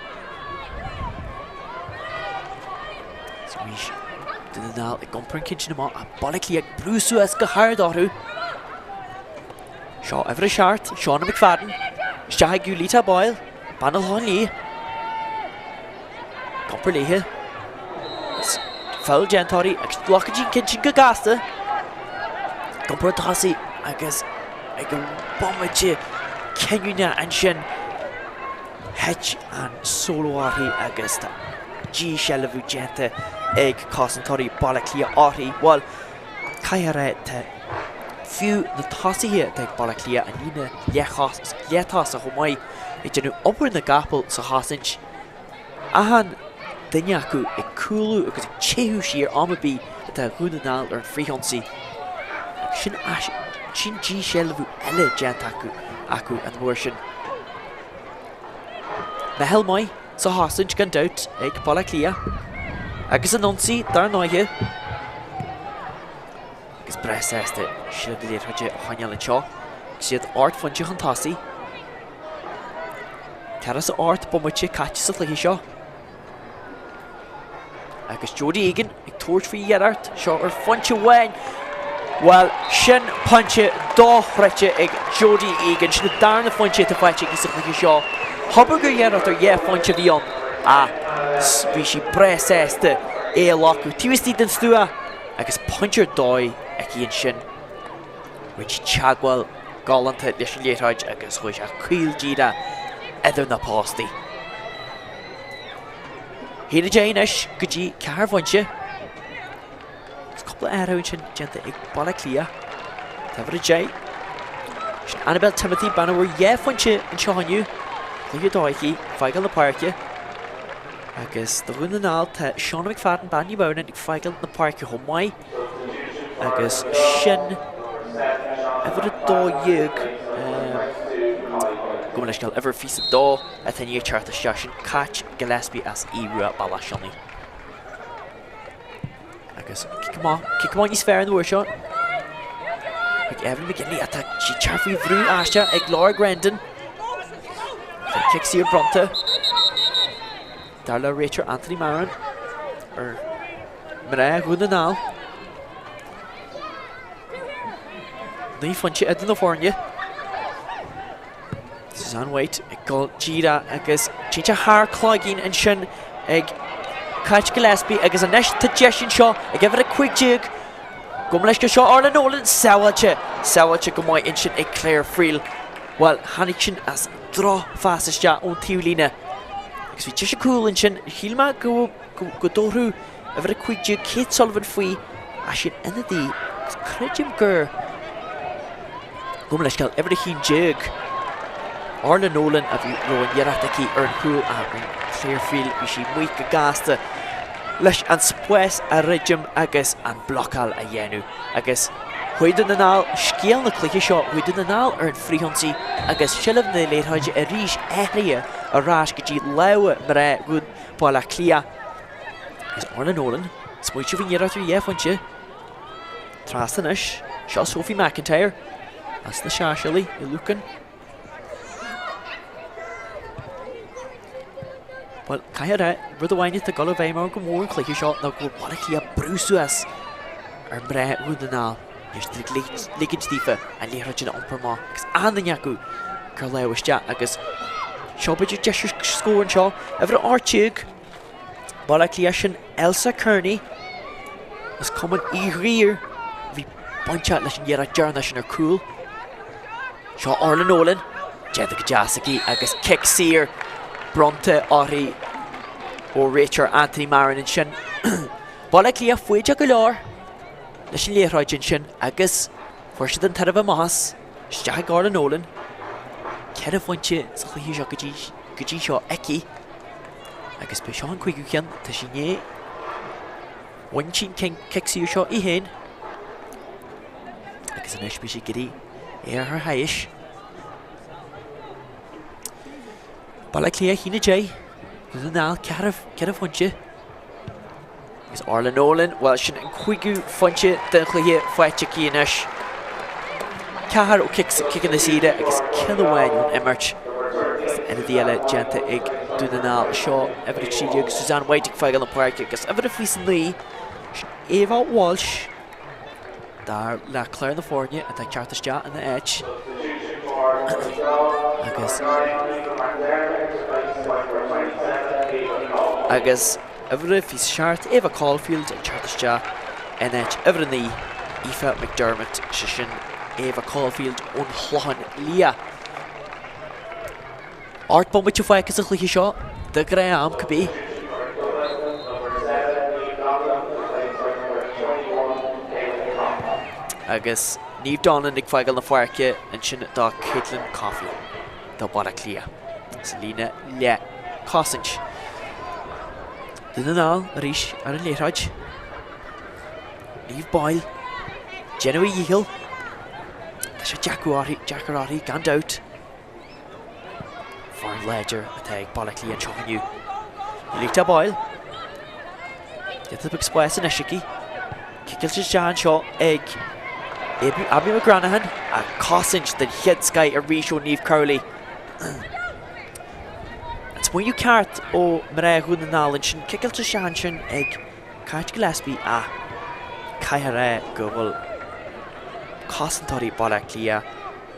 Is arís Dún na nGall ag iompar an ceann sin amach ach Baile Átha Cliath ag brú suas go hard orthu. Seo uimhir a 7, Shauna McFadden. Isteach ag Ulita Boyle, bean an Locháin Liath. Ag iompar léithe. Is foul déanta uirthi agus glacann sí an ceann sin go gasta. Ag iompar an tosaigh agus ag an bomaite cinniúna ansin thit an solo uirthi agus tá díshealbhú déanta ag cosantóirí Baile Átha Cliath uirthi. Bhuel, caithfidh a rá, tá fiú na tosaithe atá ag Baile Átha Cliath, an líne leath-thosach chomh maith, ag déanamh obair na gcapall sa chosaint. Achan duine acu ag cúlú agus ag teitheadh siar am ar bith atá Dhún na nGall ar an frithionsaí. Agus sin, sin díshealbhú eile déanta acu, acu an uair sin. Meitheal maith sa chosaint gan dabht ag Baile Átha Cliath. Agus an ionsaí dar ndóighe. Agus breá sásta seilbh na liathróide a choinneáil anseo. Agus iad 8 phointe chun tosaigh. 48 bomaite caite sa chluiche seo. Agus Jodie Egan ag tabhairt faoi iarracht seo ar phointe amháin. Bhuel, sin pointe dochreidte ag Jodie Egan. Sin an darna phointe atá faighte aici sa chluiche seo. Abair gur iarracht ar dhá phointe a bhí ann ach bhí sí breá sásta é a ghlacadh taobh istigh den stua agus pointe ar dóigh aici ansin. Rinne sí teagmháil galánta leis an liathróid agus chuaigh sé caol díreach idir na postaí. 1-10 anois go dtí 4 phointe. Agus cúpla athrú ansin déanta ag Baile Átha Cliath. Tá uimhir 10. Sin Annabel Timothy, bean a bhfuair 2 phointe anseo inniu. Cluiche 2 aici, fágáil na páirce. Agus do Dhún na nGall tá Shauna McFadden, bean Naomh Adhamhnáin, ag fágáil na páirce chomh maith. Agus sin uimhir 12, gabh mo leithscéal, uimhir 22 atá i ndiaidh teacht isteach, sin Cáit Gillespie as Aodh Rua Bealach Sionnaigh. Agus cic amach, cic amach níos fearr an uair seo. Ag Evelyn McGinley atá sí ag teacht faoi bhrú aisteach ag Laura Grendon. Cic saor bronnta. Dar le réiteoir Anthony Marron ar mná Dhún na nGall. 9 phointe idir na foirne. Suzanne White ag dul díreach agus téann sé thar cloigeann ansin ag Cáit Gillespie agus anois tá deis anseo ag uimhir 15. Gabh mo leithscéal seo Orla Nolan sábháilte, sábháilte go maith ansin ag Claire Friel. Bhuel, tháinig sin as drochphas isteach ón taobhlíne agus bhí deis cúl ansin. Shíl mé go go dtabharfadh uimhir 15 Kate Sullivan faoi ach sin ionadaí agus creidim gur Gabh mo leithscéal, uimhir 11, Orla Nolan a bhí raibh an iarracht aici ar an chúl ach Claire Friel bhí sí amuigh go gasta leis an spás a dhruidim agus an blocáil a dhéanamh agus chuaigh Dún na nGall, scéal na cluiche seo, chuaigh Dún na nGall ar an frithionsaí agus seilbh na liathróide arís athraithe ar ais go dtí lámha mná Dhún Baile Átha Cliath agus Orla Nolan, smaoitiú faoin iarracht ar dhá phointe. Trasna anois, seo Sophie McIntyre as na Sáirséalaigh i Lucan. Bhuel, caithfidh a rá, rud amháin atá ag dul i bhfeidhm orm go mór an cluiche seo ná go bhfuil Baile Átha Cliath ag brú suas ar mhná Dhún na nGall. Níl siad ag ligint daofa an liathróid sin a iompar amach agus an-duine acu ag cur lámh isteach agus seo b'fhéidir deis ar scór anseo. Uimhir 18. Baile Átha Cliath sin Elsa Kearney as Cumann Uí Ghuidhir a bhí bainteach leis an iarracht deireanach sin ar cúl. Seo Orla Nolan, déanta go deas aici agus cic saor bronnta uirthi ó réiteoir Anthony Marron ansin. Baile Átha Cliath foighdeach go leor leis an liathróid ansin agus fuair siad an tairbhe amach as. Isteach ag Orla Nolan. Ceithre phointe sa chluiche seo go dtí seo aici. Agus b'é seo an cúigiú ceann, tá sí i ndiaidh. Bhain sí an cic saor seo í féin. Agus anois beidh sí ag iarraidh é a chur thairis. Baile Átha Cliath 1-10. Dún na nGall 4 phointe. Agus Orla Nolan, bhuel sin an cúigiú phointe den chluiche faighte aici anois. Ceathair ó chiceanna saora agus ceann amháin ón imirt. Agus ionadaí eile déanta ag Dún na nGall. Seo uimhir 13 Suzanne White ag fágáil na páirce agus uimhir 29 sin Eva Walsh. Dar le clár na foirne atá ag teacht isteach ina áit. Agus agus uimhir 27, Eva Caulfield ag teacht isteach in áit uimhir 9, Aoife McDermott, sé sin Eva Caulfield ón Chlochán Liath. 8 bomaite fágtha sa chluiche seo, de ghnáth-am cibé. Agus Niamh Donlan ag fágáil na páirce ansin do Caitlin Coffey do Bhaile Átha Cliath sa líne leath cosaint. Dún na nGall arís ar an liathróid. Niamh Boyle. Déanamh a dhícheall. Tá sé deacair uirthi, gan dabht. Foireann láidir atá ag Baile Átha Cliath anseo inniu. Lita Boyle. Giota beag spáis anois aici. Ciceáilte isteach anseo ag Abby McGranaghan ach cosaint den chéad scoith arís ó Niamh Crowley. An smaoineamh ceart ó mná Dhún na nGall ansin, ciceáilte isteach ansin ag Cáit Gillespie ach caithfidh a rá go bhfuil cosantóirí Bhaile Átha Cliath,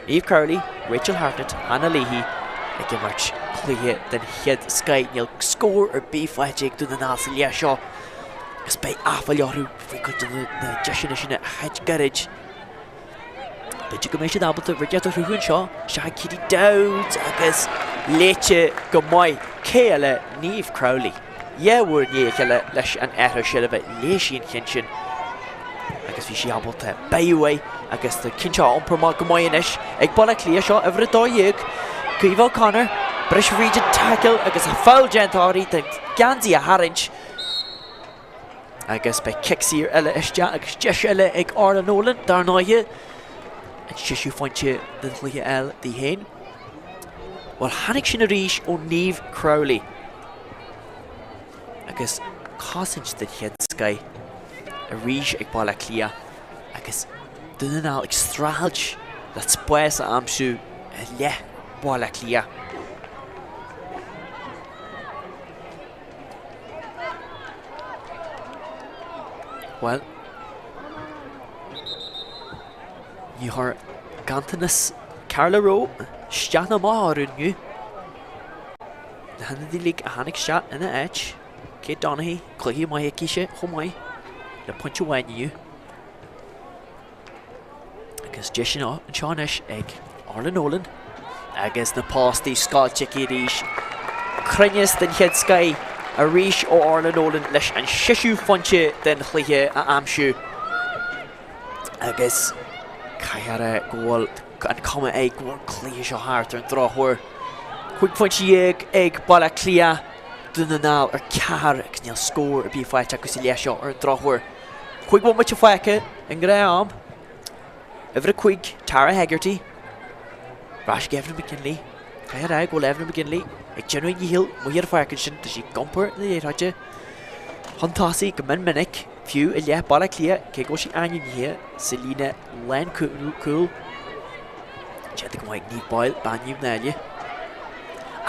Niamh Crowley, Rachel Hartnett, Hannah Leahy ag imirt cluiche den chéad scoith. Níl scór ar bith faighte ag Dún na nGall sa leath seo agus beidh aiféala orthu faoi chuid de na deiseanna sin a chailt gairid. B'fhéidir go mbeidh siad ábalta rud éigin a chruthú anseo. Isteach ag Katie Dowds agus léite go maith. Cé eile? Niamh Crowley. Dhá uair i ndiaidh a chéile leis an athrú seilbhe, léigh sí an ceann sin agus bhí sí ábalta beidh uaidh agus tá ceann seo á iompar amach go maith anois ag Baile Átha Cliath seo uimhir 12, Caoimhe O'Connor, briseadh fríd an tackle agus a foul déanta uirthi, tá geansaí á tharraingt agus beidh cic saor eile isteach agus deis eile ag Orla Nolan dar ndóighe an séú phointe den chluiche a fháil di féin. Bhuel tháinig sin arís ó Niamh Crowley. Agus cosaint den chéad scoith arís ag Baile Átha Cliath agus Dún na nGall ag streachailt le spás a aimsiú i leith Bhaile Átha Cliath. Bhuel, ní chuir ganntanas Carla Rowe isteach ná amach orthu inniu. Na hionadaithe uilig a tháinig isteach ina áit, Kate Donaghy, cluiche maith aicise chomh maith le pointe amháin inniu. Agus deis anseo anois ag Orla Nolan agus na postaí scoilte aici arís. Cruinneas den chéad scoith arís ó Orla Nolan leis an seisiú phointe den chluiche a aimsiú. Agus caithfidh a rá go bhfuil an cuma air go bhfuil an cluiche seo thart ar an drochuair. 15 phointe ag Baile Átha Cliath, Dún na nGall ar 4 agus níl scór ar bith faighte acu sa leath seo ar an drochuair. 5 bhomaite fágtha i ngnáth-am. Uimhir 5, Tara Hegarty. Ar ais ag Evelyn McGinley. Caithfidh a rá go bhfuil Evelyn McGinley ag déanamh a díchill amuigh ar an pháirc ansin. Tá sí ag iompar na liathróide chun tosaigh go mion minic, fiú i leith Baile Átha Cliath, cé go bhfuil sí ainmnithe sa líne lánchúil. Déanta go maith ag Niamh Boyle, bean Uíbh Fhailí.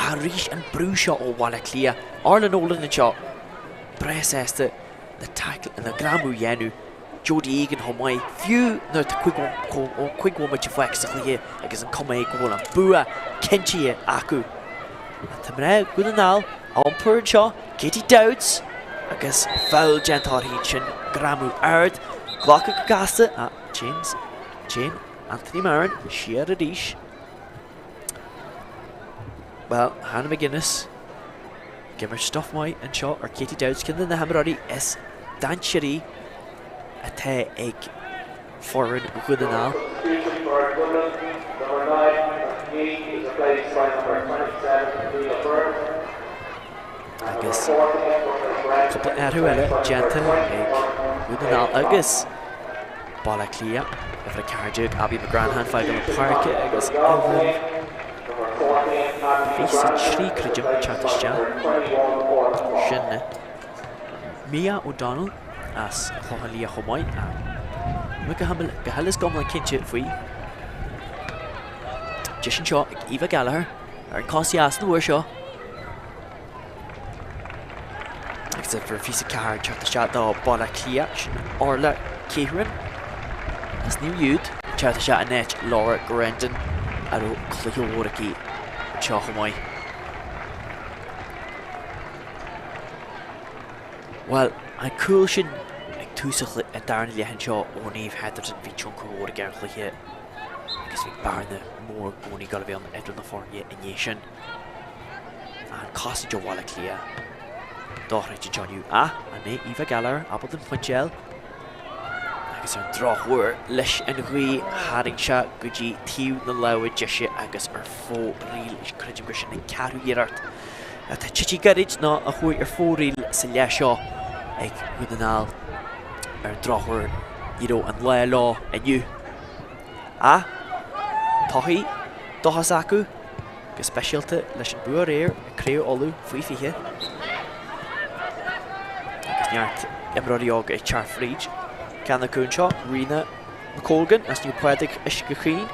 Arís an brú seo ó Bhaile Átha Cliath. Orla Nolan anseo. Breá sásta. na taicil na greamú a dhéanamh, Jodie Egan chomh maith, fiú nuair atá 5 bhomaite fágtha sa chluiche agus an cuma é go bhfuil an bua cinntithe acu. Tá mná Dhún na nGall á iompar anseo, Katie Dowds agus foul déanta uirthi ansin, greamú ard, glacadh go gasta, ah, James, Jane Anthony Marron siar arís. Bhuel, Hannah McGuinness. Ag imirt stuif maith anseo ar Katie Dowds, ceann de na himreoirí is dainséaraí atá ag foireann Dhún na nGall. Agus cúpla athrú eile déanta ag Dún na nGall agus Baile Átha Cliath, uimhir 14, Abbie McGranaghan fágáil na páirce agus uimhir 23 creidim ag teacht isteach. Sin Mia O'Donnell as an Chlochán Liath chomh maith. Níl mé go huile is go hiomlán cinnte faoi. Deis anseo ag Eva Gallagher ar an cos dheas an uair seo. Agus uimhir 24 ag teacht isteach do Bhaile Átha Cliath, sin Orla Keighren as Naomh Jude ag teacht isteach in áit Laura Grendon a raibh cluiche mhór aici anseo chomh maith. Bhuel, an cúl sin ag tús an darna leath anseo ó Niamh Hetherton, bhí tionchar mhór aige ar an chluiche agus bhí bearna mór i gcónaí ag dul a bheith ann idir na foirne i ndiaidh sin. An cosaint ó Bhaile Átha Cliath dochreidte anseo inniu. Ach an mbeidh Eva Gallagher ábalta an pointe a fháil? Agus ar an drochuair, leis an ghaoth tharraing sé go dtí taobh na láimhe deise agus ar fóraoil. Creidim gur sin an ceathrú iarracht atá tite gairid nó a chuaigh ar fóraoil sa leath seo ag Dhún na nGall. Ar an drochuair, ní raibh an lá leo inniu. Ach todhchaí dóchas acu. go speisialta leis an bua aréir i Craobh Uladh faoi 20 agus neart imreoirí óga ag teacht fríd. Ceann acu anseo, Ríona McColgan as Naomh Pádraig Uisce Chaoin.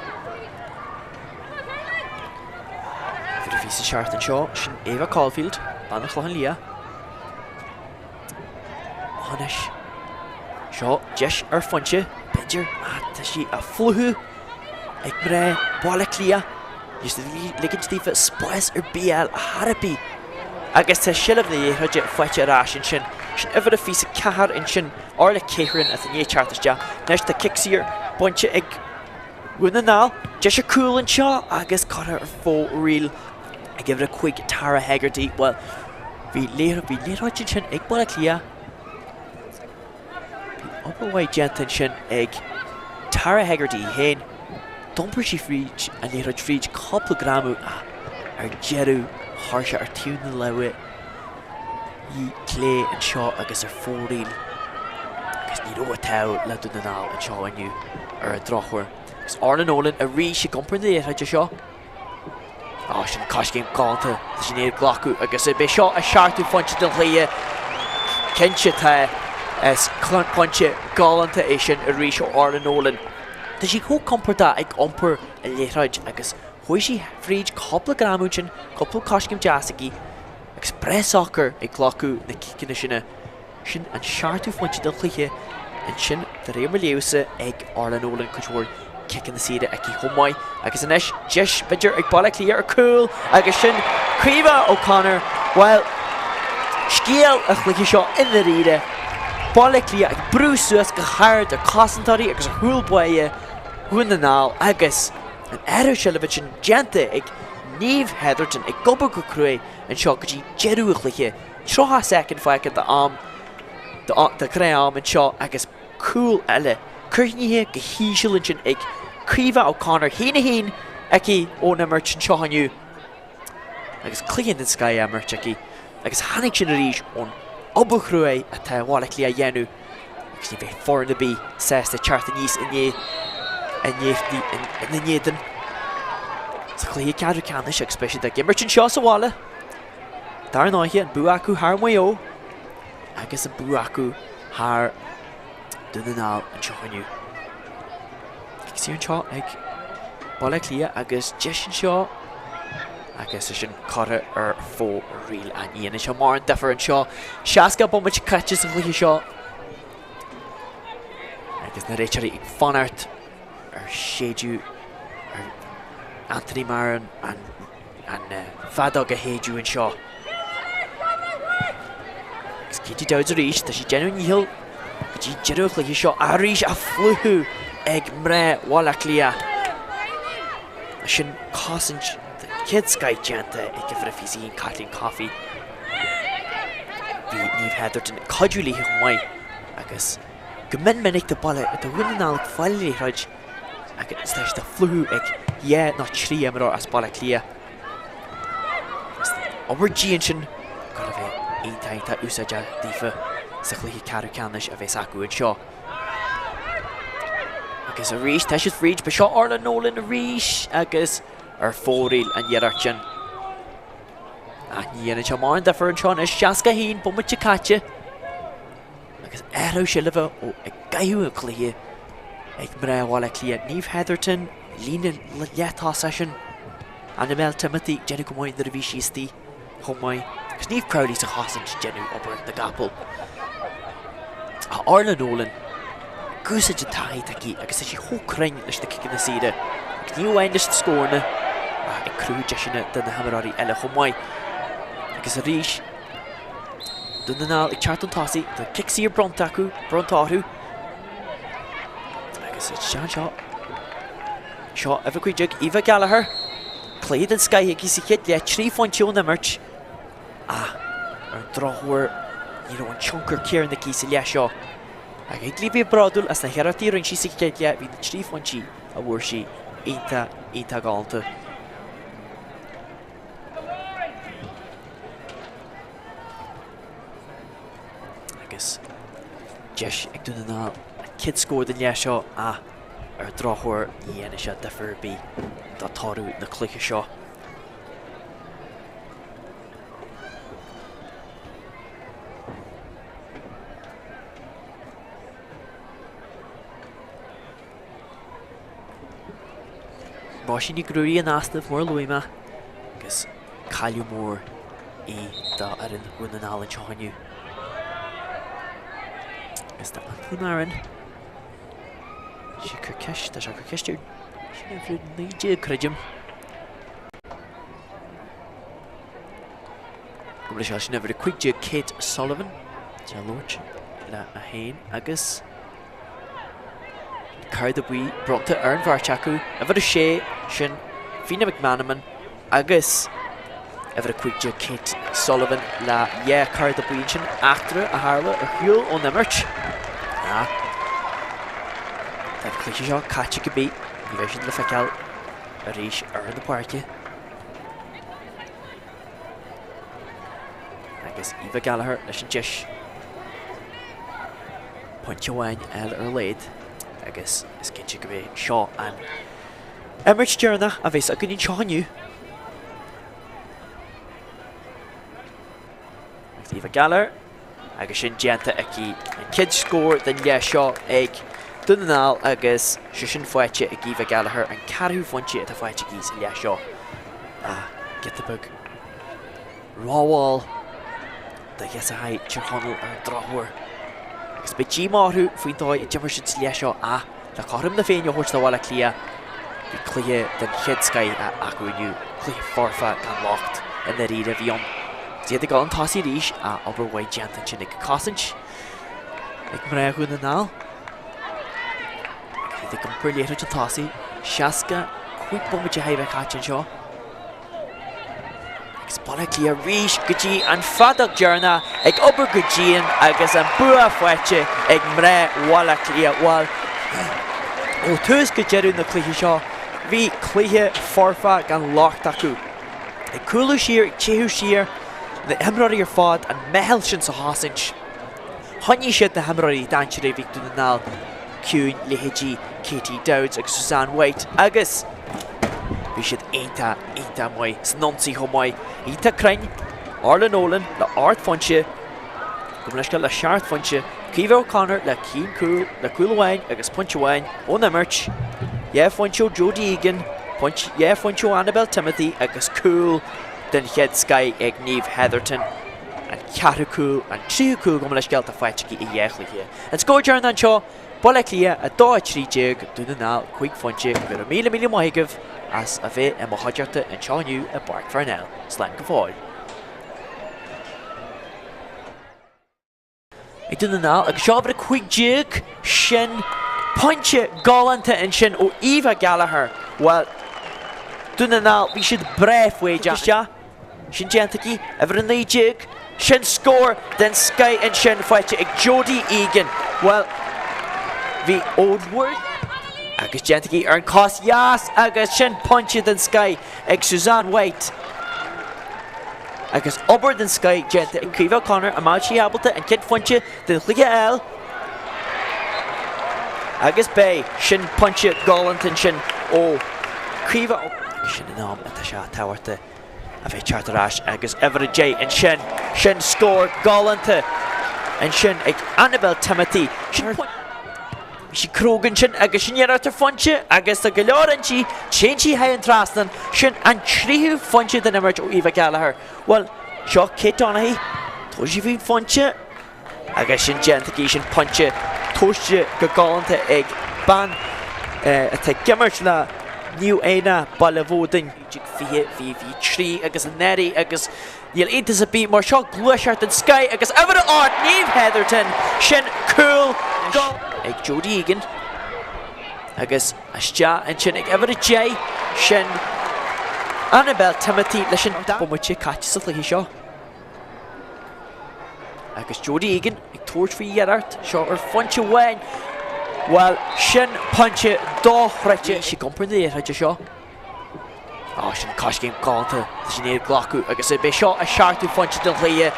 Uimhir a 27 anseo, sin Ava Caulfield, bean an Chlocháin Liath. Anois, seo deis ar phointe, b'fhéidir, ach tá sí á phlúchadh ag mná Bhaile Átha Cliath. Níl siad ag ligint daofa spás ar bith a fháil ar chor ar bith. Agus tá seilbh na liathróide faighte ar ais ansin. Sin uimhir a 24 ansin, Orla Keighren atá i ndiaidh teacht isteach. Anois tá cic saor bainte ag Dhún na nGall. Deis ar chúl anseo agus curtha ar fóraoil ag uimhir 5 Tara Hegarty. Bhuel, bhí liathróid ansin ag Baile Átha Cliath. Bhí obair mhaith déanta ansin ag Tara Hegarty í féin. D'iompair sí fríd an liathróid fríd cúpla greamú ach ar deireadh chuir sé ar taobh na láimhe í clé anseo agus ar fóraoil agus ní raibh an t-ádh le Dún na nGall anseo inniu ar an drochuair. Agus Orla Nolan arís ag iompar na liathróide seo. Á, sin coiscéim galánta, tá sí i ndiaidh glacadh agus beidh seo a seachtú phointe den chluiche. Cinnte tá, is pointe galánta é sin arís ó Orla Nolan. Tá sí chomh compordach ag iompar an liathróid agus chuaigh sí fríd cúpla greamú ansin, cúpla coiscéim deas aici agus breá socair ag glacadh na ciceanna sin. Sin an seachtú phointe den chluiche. Ansin, de réir mo léamhsa, ag Orla Nolan, cuid mhór ciceanna saora aici chomh maith. Agus anois, deis, b'fhéidir, ag Baile Átha Cliath ar cúl agus sin Caoimhe O'Connor. Bhuel, scéal an chluiche seo i ndáiríre, Baile Átha Cliath ag brú suas go hard ar chosantóirí agus ar chúl báire Dhún na nGall agus an athrú seilbhe sin déanta ag Niamh Hetherton ag obair go cruaidh anseo go dtí deireadh an chluiche. 30 soicind fágtha d'am, de ghnáth-am anseo agus cúl eile críochnaithe go híseal ansin ag Caoimhe O'Connor, 1-1 aici ón imirt anseo inniu agus cluiche den scoth á imirt aici agus tháinig sin arís ón obair chruaidh atá Baile Átha Cliath a dhéanamh agus ní bheidh foireann ar bith sásta teacht aníos ina n-éadan sa chluiche ceathrú ceannais agus beidh siad ag imirt anseo sa bhaile. Dar ndóighe, an bua acu thar Maigh Eo agus an bua acu thar Dún na nGall anseo inniu. Cic saor anseo ag Baile Átha Cliath agus deis anseo agus é sin curtha ar fóraoil ach ní dhéanfaidh sé mórán difear anseo. 60 bomaite caite sa chluiche seo agus na réiteoirí ag fanacht ar séideadh ar Anthony Marron an an feadóg a shéideadh anseo. Agus Katie Dowds arís, tá sí ag déanamh a ndícheall go dtí deireadh an chluiche seo arís á phlúchadh ag mná Bhaile Átha Cliath. Sin cosaint den chéad scoith déanta ag uimhir a 21 Kathleen Coffey. Bhí Niamh Hetherton ag cuidiú léi chomh maith agus go mion minic do Baile do Dhún na nGall ag fáil an liathróid agus tá siad á phlúchadh ag 2 nó 3 imreoir as Baile Átha Cliath. Obair dian sin ag dul a bheith iontach iontach úsáideach daofa sa chluiche ceathrú ceannais a bheas acu anseo. Agus arís tá siad fríd, ba seo Orla Nolan arís agus ar fóraoil an iarracht sin. Ach ní dhéanann sé mórán difear anseo anois, 61 bomaite caite. Agus athrú seilbhe ó i gcaitheamh an chluiche ag mná Bhaile Átha Cliath, Niamh Hetherton, líne leath-tosaigh sin, Annabelle Timothy, déanamh go maith nuair a bhí sí istigh chomh maith, agus Niamh Crowley sa chosaint déanamh obair na gcapall. Ach Orla Nolan, ag úsáid an taithí atá aici agus tá sí chomh cruinn leis na ciceanna saora, agus ní amháin leis na scóranna ach ag cruthú deiseanna do na himreoirí eile chomh maith. Agus arís, Dún na nGall ag teacht chun tosaigh, tá cic saor bronnta acu, bronnta orthu. Agus isteach anseo. Seo uimhir 15, Aoife Gallagher. Cluiche den scoith aici sa chéad leath, 3 phointe ón imirt. Ach ar an drochuair, ní raibh an tionchar céanna aici sa leath seo. Ach thig léi bheith bródúil as na hiarrachtaí a rinne sí sa chéad leath, bhí na 3 phointí a bhfuair sí iontach, iontach galánta. Agus deis ag Dún na nGall an chéad scór den leath seo ach ar an drochuair ní dhéanfaidh sé difear ar bith do toradh na cluiche seo. Róisín Ní Ghruaí in easnamh mar a luaigh mé agus cailleadh mór í do fhoireann Dhún na nGall anseo inniu. Agus tá Anthony Marron sé ag cur ceist, tá sé ag cur ceist ar sin uimhir 19 creidim. Go bhfuil sé sin uimhir 15 Kate Sullivan tá ag labhairt léi féin agus Cárta buí bronnta ar an bheirt acu, uimhir 6, sin Fíona McManamon agus uimhir 15 Kate Sullivan le dhá chárta buí ansin, eachtra a tharla ar shiúl ón imirt. Tá an cluiche seo caite cibé, ní bheidh siad le feiceáil arís ar na páirce. Agus Aoife Gallagher leis an deis. Pointe amháin eile ar a laghad agus is cinnte go mbeidh seo an imirt deireanach a bheas againn anseo inniu. Agus Aoife Gallagher agus sin déanta aici an chéad scór den leath seo ag Dún na nGall agus sé sin faighte ag Aoife Gallagher, an ceathrú phointe atá faighte aici sa leath seo. Ach giota beag rómhall do Gheasa Tír Chonaill ar an drochuair. Agus beidh díomá orthu faoin dóigh a d'imir siad sa leath seo ach le cothrom na Féinne a thabhairt do Bhaile Átha Cliath, bhí cluiche den chéad scoith acu inniu, cluiche foirfe gan locht i ndáiríre a bhí ann. Is iad ag dul chun tosaigh arís ach obair mhaith déanta ansin ag an chosaint ag mná Dhún na nGall. Agus iad ag iompar liathróid chun tosaigh, 65 bomaite a bheith caite anseo. Agus Baile Átha Cliath arís go dtí an feadóg deireanach ag obair go dian agus an bua faighte ag mná Bhaile Átha Cliath. Bhuel, ó thús go deireadh na cluiche seo, bhí cluiche foirfe gan locht acu. Ag cúlú siar, ag teitheadh siar, na himreoirí ar fad, an meitheal sin sa chosaint. Choinnigh siad na himreoirí dainséaracha a bhí ag Dún na nGall ciúin, leithéidí Katie Dowds agus Suzanne White agus bhí siad iontach, iontach maith san ionsaí chomh maith. Iontach cruinn, Orla Nolan le ardphointe, gabh mo leithscéal, le seacht phointe, Caoimhe O'Connor le cinn cúl, le cúl amháin agus pointe amháin ón imirt, 2 phointe ó Jodie Egan, pointe, 2 phointe ó Annabel Timothy agus cúl den chéad scoith ag Niamh Hetherton. An ceathrú cúl, an tríú cúl gabh mo leithscéal atá faighte aici i dhá chluiche. An scór deireanach anseo, Baile Átha Cliath 2, 13, Dún na nGall 5 phointe. Go raibh míle míle maith agaibh as a bheith i mo chuideachta anseo inniu i bPáirc Pharnell. Slán go fóill. Ag Dún na nGall agus seo uimhir 15, sin pointe galánta ansin ó Aoife Gallagher. Bhuel, Dún na nGall, bhí siad breá foighdeach. Isteach, sin déanta aici, uimhir 19, sin scór den scoith ansin faighte ag Jodie Egan. Bhuel, bhí Ó agus déanta aici ar an cos dheas agus sin pointe den scoith ag Suzanne White. Agus obair den scoith déanta ag Caoimhe O'Connor, an mbeidh sí ábalta an chéad phointe den chluiche a fháil? Agus beidh. Sin pointe galánta ansin ó Caoimhe. Sin an am atá sé tábhachtach a bheith teacht ar ais agus uimhir 10 ansin. Sin scór galánta ansin ag Annabel Timothy. Sin pointe. Bhí sí cróga ansin agus sin iarracht ar phointe agus tá go leor inti, téann sí thar an trasnán, sin an tríú phointe den imirt ó Aoife Gallagher. Bhuel, seo Kate Donaghy, tabharfaidh sí faoin phointe agus sin déanta aici, sin pointe tomhaiste go galánta ag bean atá ag imirt le Naomh Éanna, Baile Bhódain. 20, 20, 23 agus anuraidh agus Níl iontas ar bith mar seo gluaiseacht den scoith agus uimhir 8 Niamh Hetherton, sin cúl go. ag Jodie Egan agus isteach ansin ag uimhir 10, sin Annabel Timothy leis an dá bomaite caite sa chluiche seo. Agus Jodie Egan ag tabhairt faoi iarracht seo ar phointe amháin. Bhuel, sin pointe dochreidte. Bhí sí ag iompar na liathróide seo. Á, sin coiscéim galánta, tá sí i ndiaidh glacadh agus beidh seo a seachtú phointe den chluiche.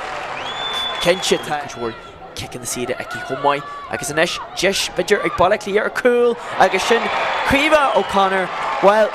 Cinnte tá cuid mhór ciceanna saora aici chomh maith agus anois deis b'fhéidir ag Baile Átha Cliath ar cúl agus sin Caoimhe O'Connor. Bhuel.